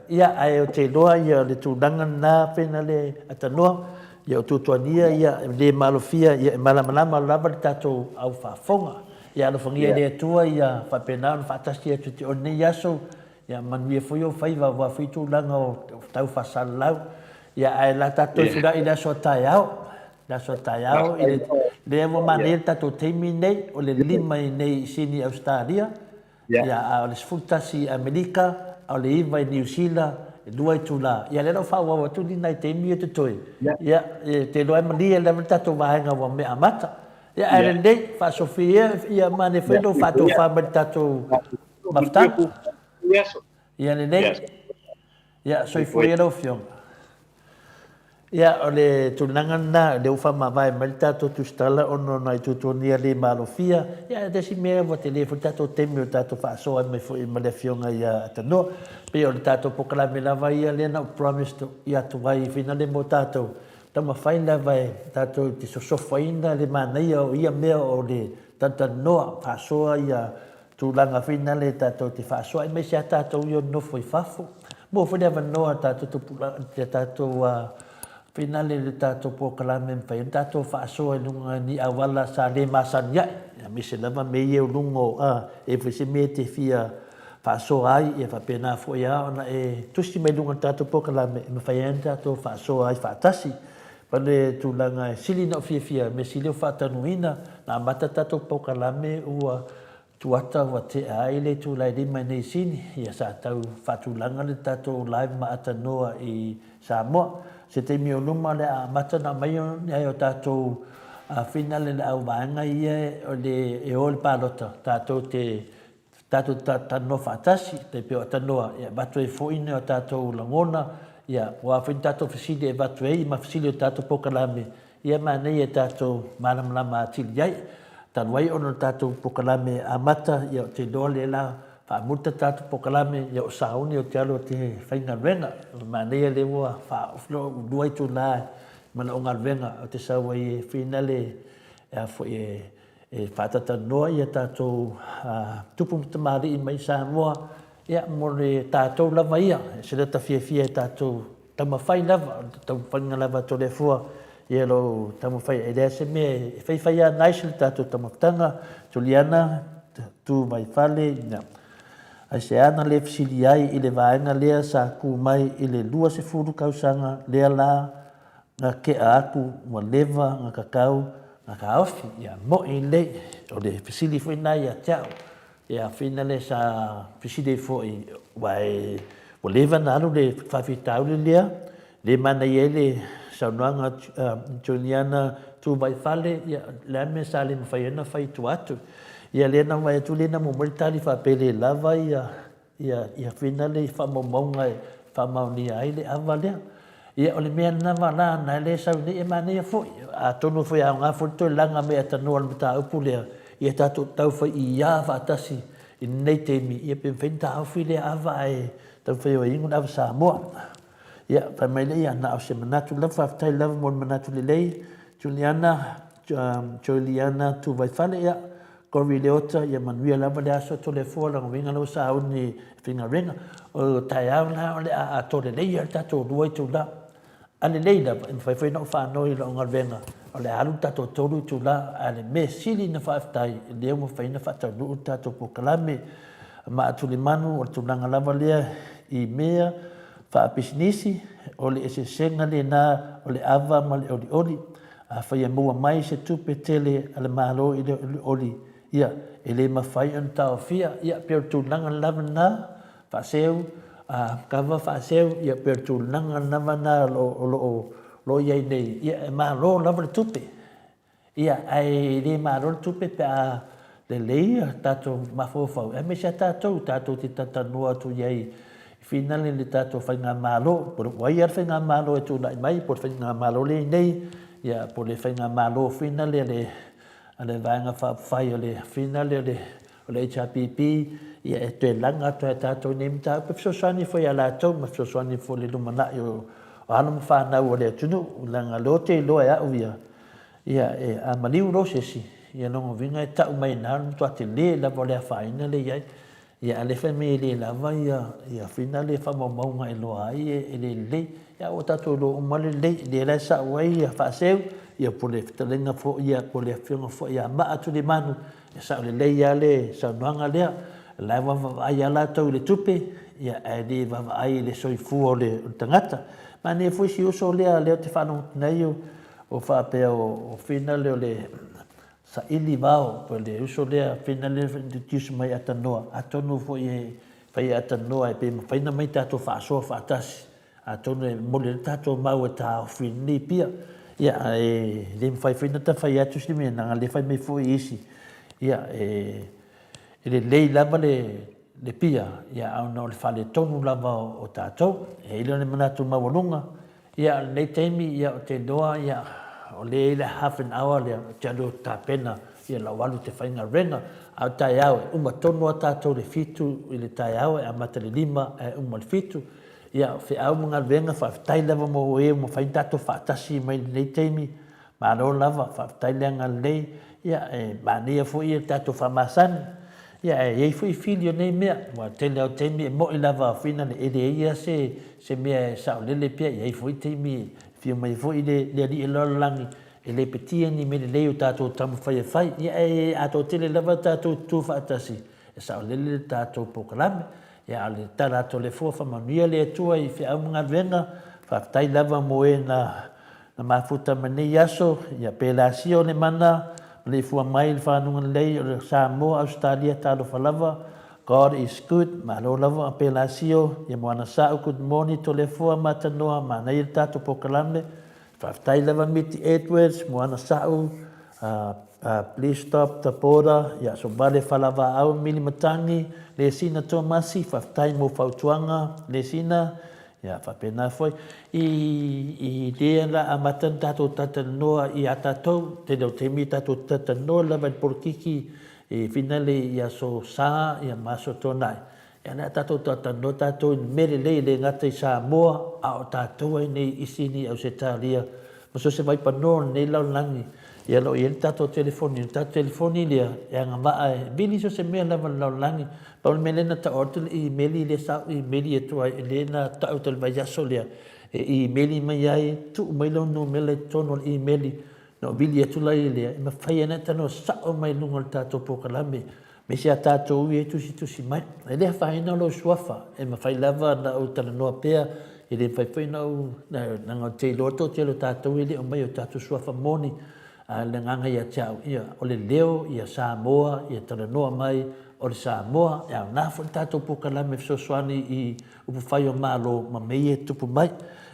Ia, ae ou te iloa ia le tulaga lena Afioga i le Atanoa, ia o tuatuagia ia e le malofia, ia e malamalama lava le tatou au faafofoga. Ia alofagia e le Atua ia faapena ona faatasi atu te o lenei aso, ia manuia foi ou faiva aua foi tulaga o tau faasalalau. Ia ae la tatou folau i le aso a taeao, le aso a taeao i le lea ua manaia le tatou taimi nei, o le 5 i nei i Sini Ausetalia, Ia, a o le 11 i Amerika, a o le 9 i Niu Sila, e 2 itula. Ia, lea la ua faaauau atu ni nai taimi ia totoe. Ia, e te iloa e malie lava le tatou vaega ua mea amata. Ia, ae lelei, faasofia ia manaia foi lou faatofa mai le tatou mafutaga. Ia lelei. Ia, soifua ia lau Afioga. Ia, o le tulaga lena, lea ua faamavae mai le tatou tusitala ona o nai tuatuagia le malofia. Ia, e tasi mea ua tele foi le tatou taimi o le tatou faasoa ai mai foi ma le Afioga ia Atanoa. Pei o le tatou polokalame lava ia lea na ou promised i atu ai finale mo tatou, taumafai lava e tatou te sosofaina le manaia o ia mea o le talatalanoa, faasoa ia Tulaga foi nale tatou te faasoa aemaise a tatou ia nofo i fafo. Maua foi le avanoa tatou tupulaga le tatou foi nale le tatou polokalame e mafai ona tatou faasoa i luga ni auala sa le masani ai aemaise lava mea ia o luga o e foi se mea e te fia faasoa ai ia faapena foi a ona e tusi mai luga o le tatou polokalame e mafai ai ona tatou faasoa ai faatasi. Pa le tulaga e sili na ou fiafia, mea sili o faatanuina, na amata tatou polokalame ua tuata ua tea ai le itula e 5 i nei sini, ia sa tau faatulaga le tatou live ma atanoa i Samoa. Se taimi o luma le a amata na aumai ai o tatou finale le au vaega ia o le e o le palota tatou te Tatou talanoa faatasi, tai pei o Atanoa e avatu ai foi ni o tatou lagona, ia, o a foi ni tatou fesili e avatu ai ma fesili o tatou polokalame, ia manaia e tatou malamalama atili ai. Talu ai ona o le tatou polokalame amata, ia ou te iloa lea la faamuta tatou polokalame, ia o sauni ou te alu ou te faigaluega. Manaia lea ua faaulua itula ma lau galuega ou te sau ai e finale e a foi e E faatatalanoa ia tatou tupu ma tamalii mai Samoa, ia mo le tatou lava ia, e se lata fiafia e tatou taumafai lava, o le taumafaiga lava a Toleafoa, ia lo taumafai e leai se mea e faifai a nice le tatou taumafataga, Juliana, tu mai fale, ia. Aisea na le fesili ai i le vaega lea sa kū mai i le 20 tausaga lea la na tea atu ua leva na tatau na taofi? Ia mo'i lelei, o le fesili foi lena ia te au. Ia whina le sa fesili ai foi aua e ua leva na alu le faafitauli lea, le manaia ai le saunoaga a Juliana Tuvaifale, ia le a le mea sa le mafai ai ona fai i tua atu. Ia lea na vaai atu lea na maua mai le tali faapea e le lava ia ia ia whina le faamaumauga e faamaonia ai le ava lea. Ia o le mea lava la na lea e sau nei e manaia foi, atonu foi e aoga foi le toe laga mai e tanoa o le mataupu lea, ia tatou taufai iā faatasi i lenei taimi, ia pe mafai ona taofi lea ava ae taumafai e inu le ava Samoa. Ia, fai mai lea, ia na o se manatu lava, faafetai lava mo le manatu lelei, Juliana, Juliana Tuvaifale, ia, Corey Leota, ia manuia lava le aso Toleafoa Lagauiga lau sauni i faigaluega. O taeao la o le a atoa lelei lava le tatou 2 itula. A lelei lava, e mafai foi ona ou faanoi i lau galuega, o le a alu le tatou 3 itula, ae o le mea sili ona faafetai, o lea ua mafai ona faataunuu le tatou polokalame. Maatulimanu, o le tulaga lava lea i mea faapisinisi, o le eseesega lena o le ava ma le olioli. Afai e maua mai se tupe tele a le Malo i le olioli, ia, e le mafai ona taofia, ia, pei o le tulaga lava lena, faaseu, a, kava faaseu, ia, pei o le tulaga lava lena o lo o, lo o i ai nei, ia, e malo lava le tupe. Ia, ae le malo le tupe pe a lelei a tatou mafaufau, aemaise a tatou, tatou te talatalanoa atu i ai i finale le tatou faigamalo, po o ai lava le faigamalo e tulai mai, po o le faigamalo lea e i ai nei, ia, po o le faigamalo finale a le, a le Vaega Faaupufai o le finale o le, o le HRPP, ia e toe laga atu lava e tatou nei mataupu e fesoasoani foi ia latou ma fesoasoani foi i le lumanai o alo ma fanau o le atunuu, leaga o lea ou te iloa e au ia, Ia, e, a maliu loa se isi, ia lona uiga e tau mai i ina le matua tele lava o le afaina lea e i ai. Ia, a o lea e fai mai e le lava ia, ia fina lea faamaumauga e iloa ai e le lelei. Ia, ua tatou iloa uma le lelei, lea la e sao ai ia Faaseu, ia po o le fetalaiga foi ia, po o le afioga foi ia Maatulimanu, e sao lelei lava le saunoaga lea. O la e vaavaai lava latou i le tupe, ia, ae le vaavaai i le soifua o le tagata. Manaia foi si uso lea, lea ou te faalogo atu nei, O faapea o fina lea o le saili vao po o le uso lea fina lea introduce mai atanoa atonu foi e fai atanoa e pe mafai ona mai tatou faasoa faatasi atonu e momoli ai le tatou mau e taofi i lenei pia. Ia ae le mafai foi ona ta fai atu se mea leaga lea fai mai foi isi ia e lelei lava le pia ia ae ona o le faaletonu lava o tatou. E i ai lea o le manatu maualuga Ia, o lenei taimi, ia, ou te iloa, ia, o lea e i ai le half an hour lea, ou te alu ou te tapena, ia, lau alu i te faigaluega. A o taeao, e uma tonu lava tatou i le fitu i le taeao, e amata i le lima ae uma i le fitu. Ia, o feau ma galuega, faafetai lava mo e ua mafai ona tatou faatasi mai i lenei taimi. Malo lava, faafetai le agalelei, ia, e manaia foi le tatou faamasani. Ia, ae i ai foi fili o nei mea, aua o le tele lava o taimi e moni lava finale e leai lava se, se mea e saolele pea, e i ai foi taimi e afio mai ai foi le, le Alii o le lalolagi e lepetia ni mea lelei o tatou taumafai e fai. Ia, ae a toatele lava tatou tutu faatasi, e saolele le tatou polokalame. Ia, a o le tala atu a le Atua, faamanuia le Atua i feau ma galuega, faafetai lava mo e na Na mafuta ma nei aso, ia pelasia o le mana, maleifua mai le fanuga lelei o le Samoa, Ausetalia, talofa lava, God is good, malo lava pelasio, ia moana sa'u, good morning Toleafoa, Matanoa, manaia le tatou polokalame, faafetai lava Miti Edwards, moana sa'u, please stop the border, ia Sovale Falavaau, Mili Matangi, Lesina Tomasi, faafetai mo fautuaga, Lesina, Ia, faapena foi. I, i lea la amata ona tatou talatalanoa ia tatou, tele o taimi tatou te talatalanoa lava i le polokiki i finale i aso Sa ia ma aso Toonai. Ia o le a tatou talatalanoa tatou i le mea lelei e le gata i Samoa a o tatou ai nei i Sini, Ausetalia ma so o se vaipanoa o lenei lalolagi. Ia o lo o i ai le tatou telefoni, o le tatou telefoni lea e agavaa e vili so o se mea lava i le lalolagi. Pau le mea lea na tau atu le imeli lea sa ou imeli atu ai, lea na tau atu i le vaiaso lea, e imeli mai ai, tuu mai lau numera i totonu o le imeli, ona ou vili atu lea, e mafai ai ona e talanoa sao mai i luga o le tatou polokalame. Aemaise a tatou ia e tusitusi mai. E le afaina lou suafa, e mafai lava ona ou talanoa pea, e le mafai foi ona ou, leaga ou te iloa le toatele o tatou e le o aumaia o tatou suafa moni, a o le agaga ia te au, ia, o le leo ia Samoa, ia talanoa mai o le Samoa, e aoga foi le tatou polokalame e fesoasoani i upufai o Malo ma mea ia e tutupu mai.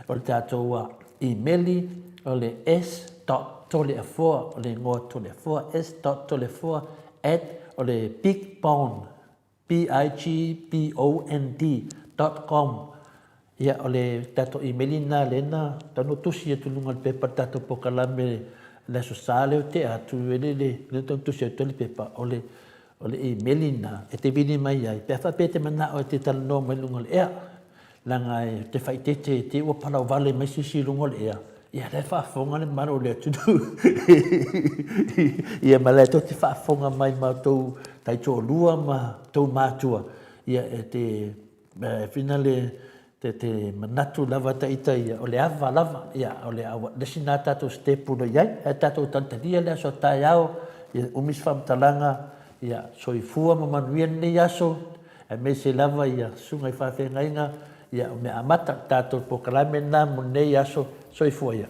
O le tatou imeli, o le s dot toleafoa, o le igoa Toleafoa, s dot toleafoa at o le bigpond, B-I-G-P-O-N-D, dot com. Ia, o le tatou imeli lena lea na tatau ona tusi atu i luga o le pepa o le tatou polokalame i le Aso Sa lea ua tea atu, lea na tatau ona tusi atu ai le pepa, o le O le imeli lena e te vili mai ai pe a faapea e te manao e te talanoa mai luga o le ea. Leaga e te faaeteete i te i ua palauvale mai se isi i luga o le ea, ia la e faafofoga le mamalu o le atunuu. Ia ma la e tou te faafofoga mai ma outou taitoalua ma outou matua, ia e te Fina le te, te manatu lava ta ita ia, o le ava lava, ia, o le aua, le isi na tatou step o lo i ai, ae tatou talitalia le aso taeao, ia umi se faamatalaga, ia, soifua ma manuia lenei aso, aemaise lava ia susuga i faafeagaiga, ia, o mea amata, tatou polokalame lena mo lenei aso, soifua ia.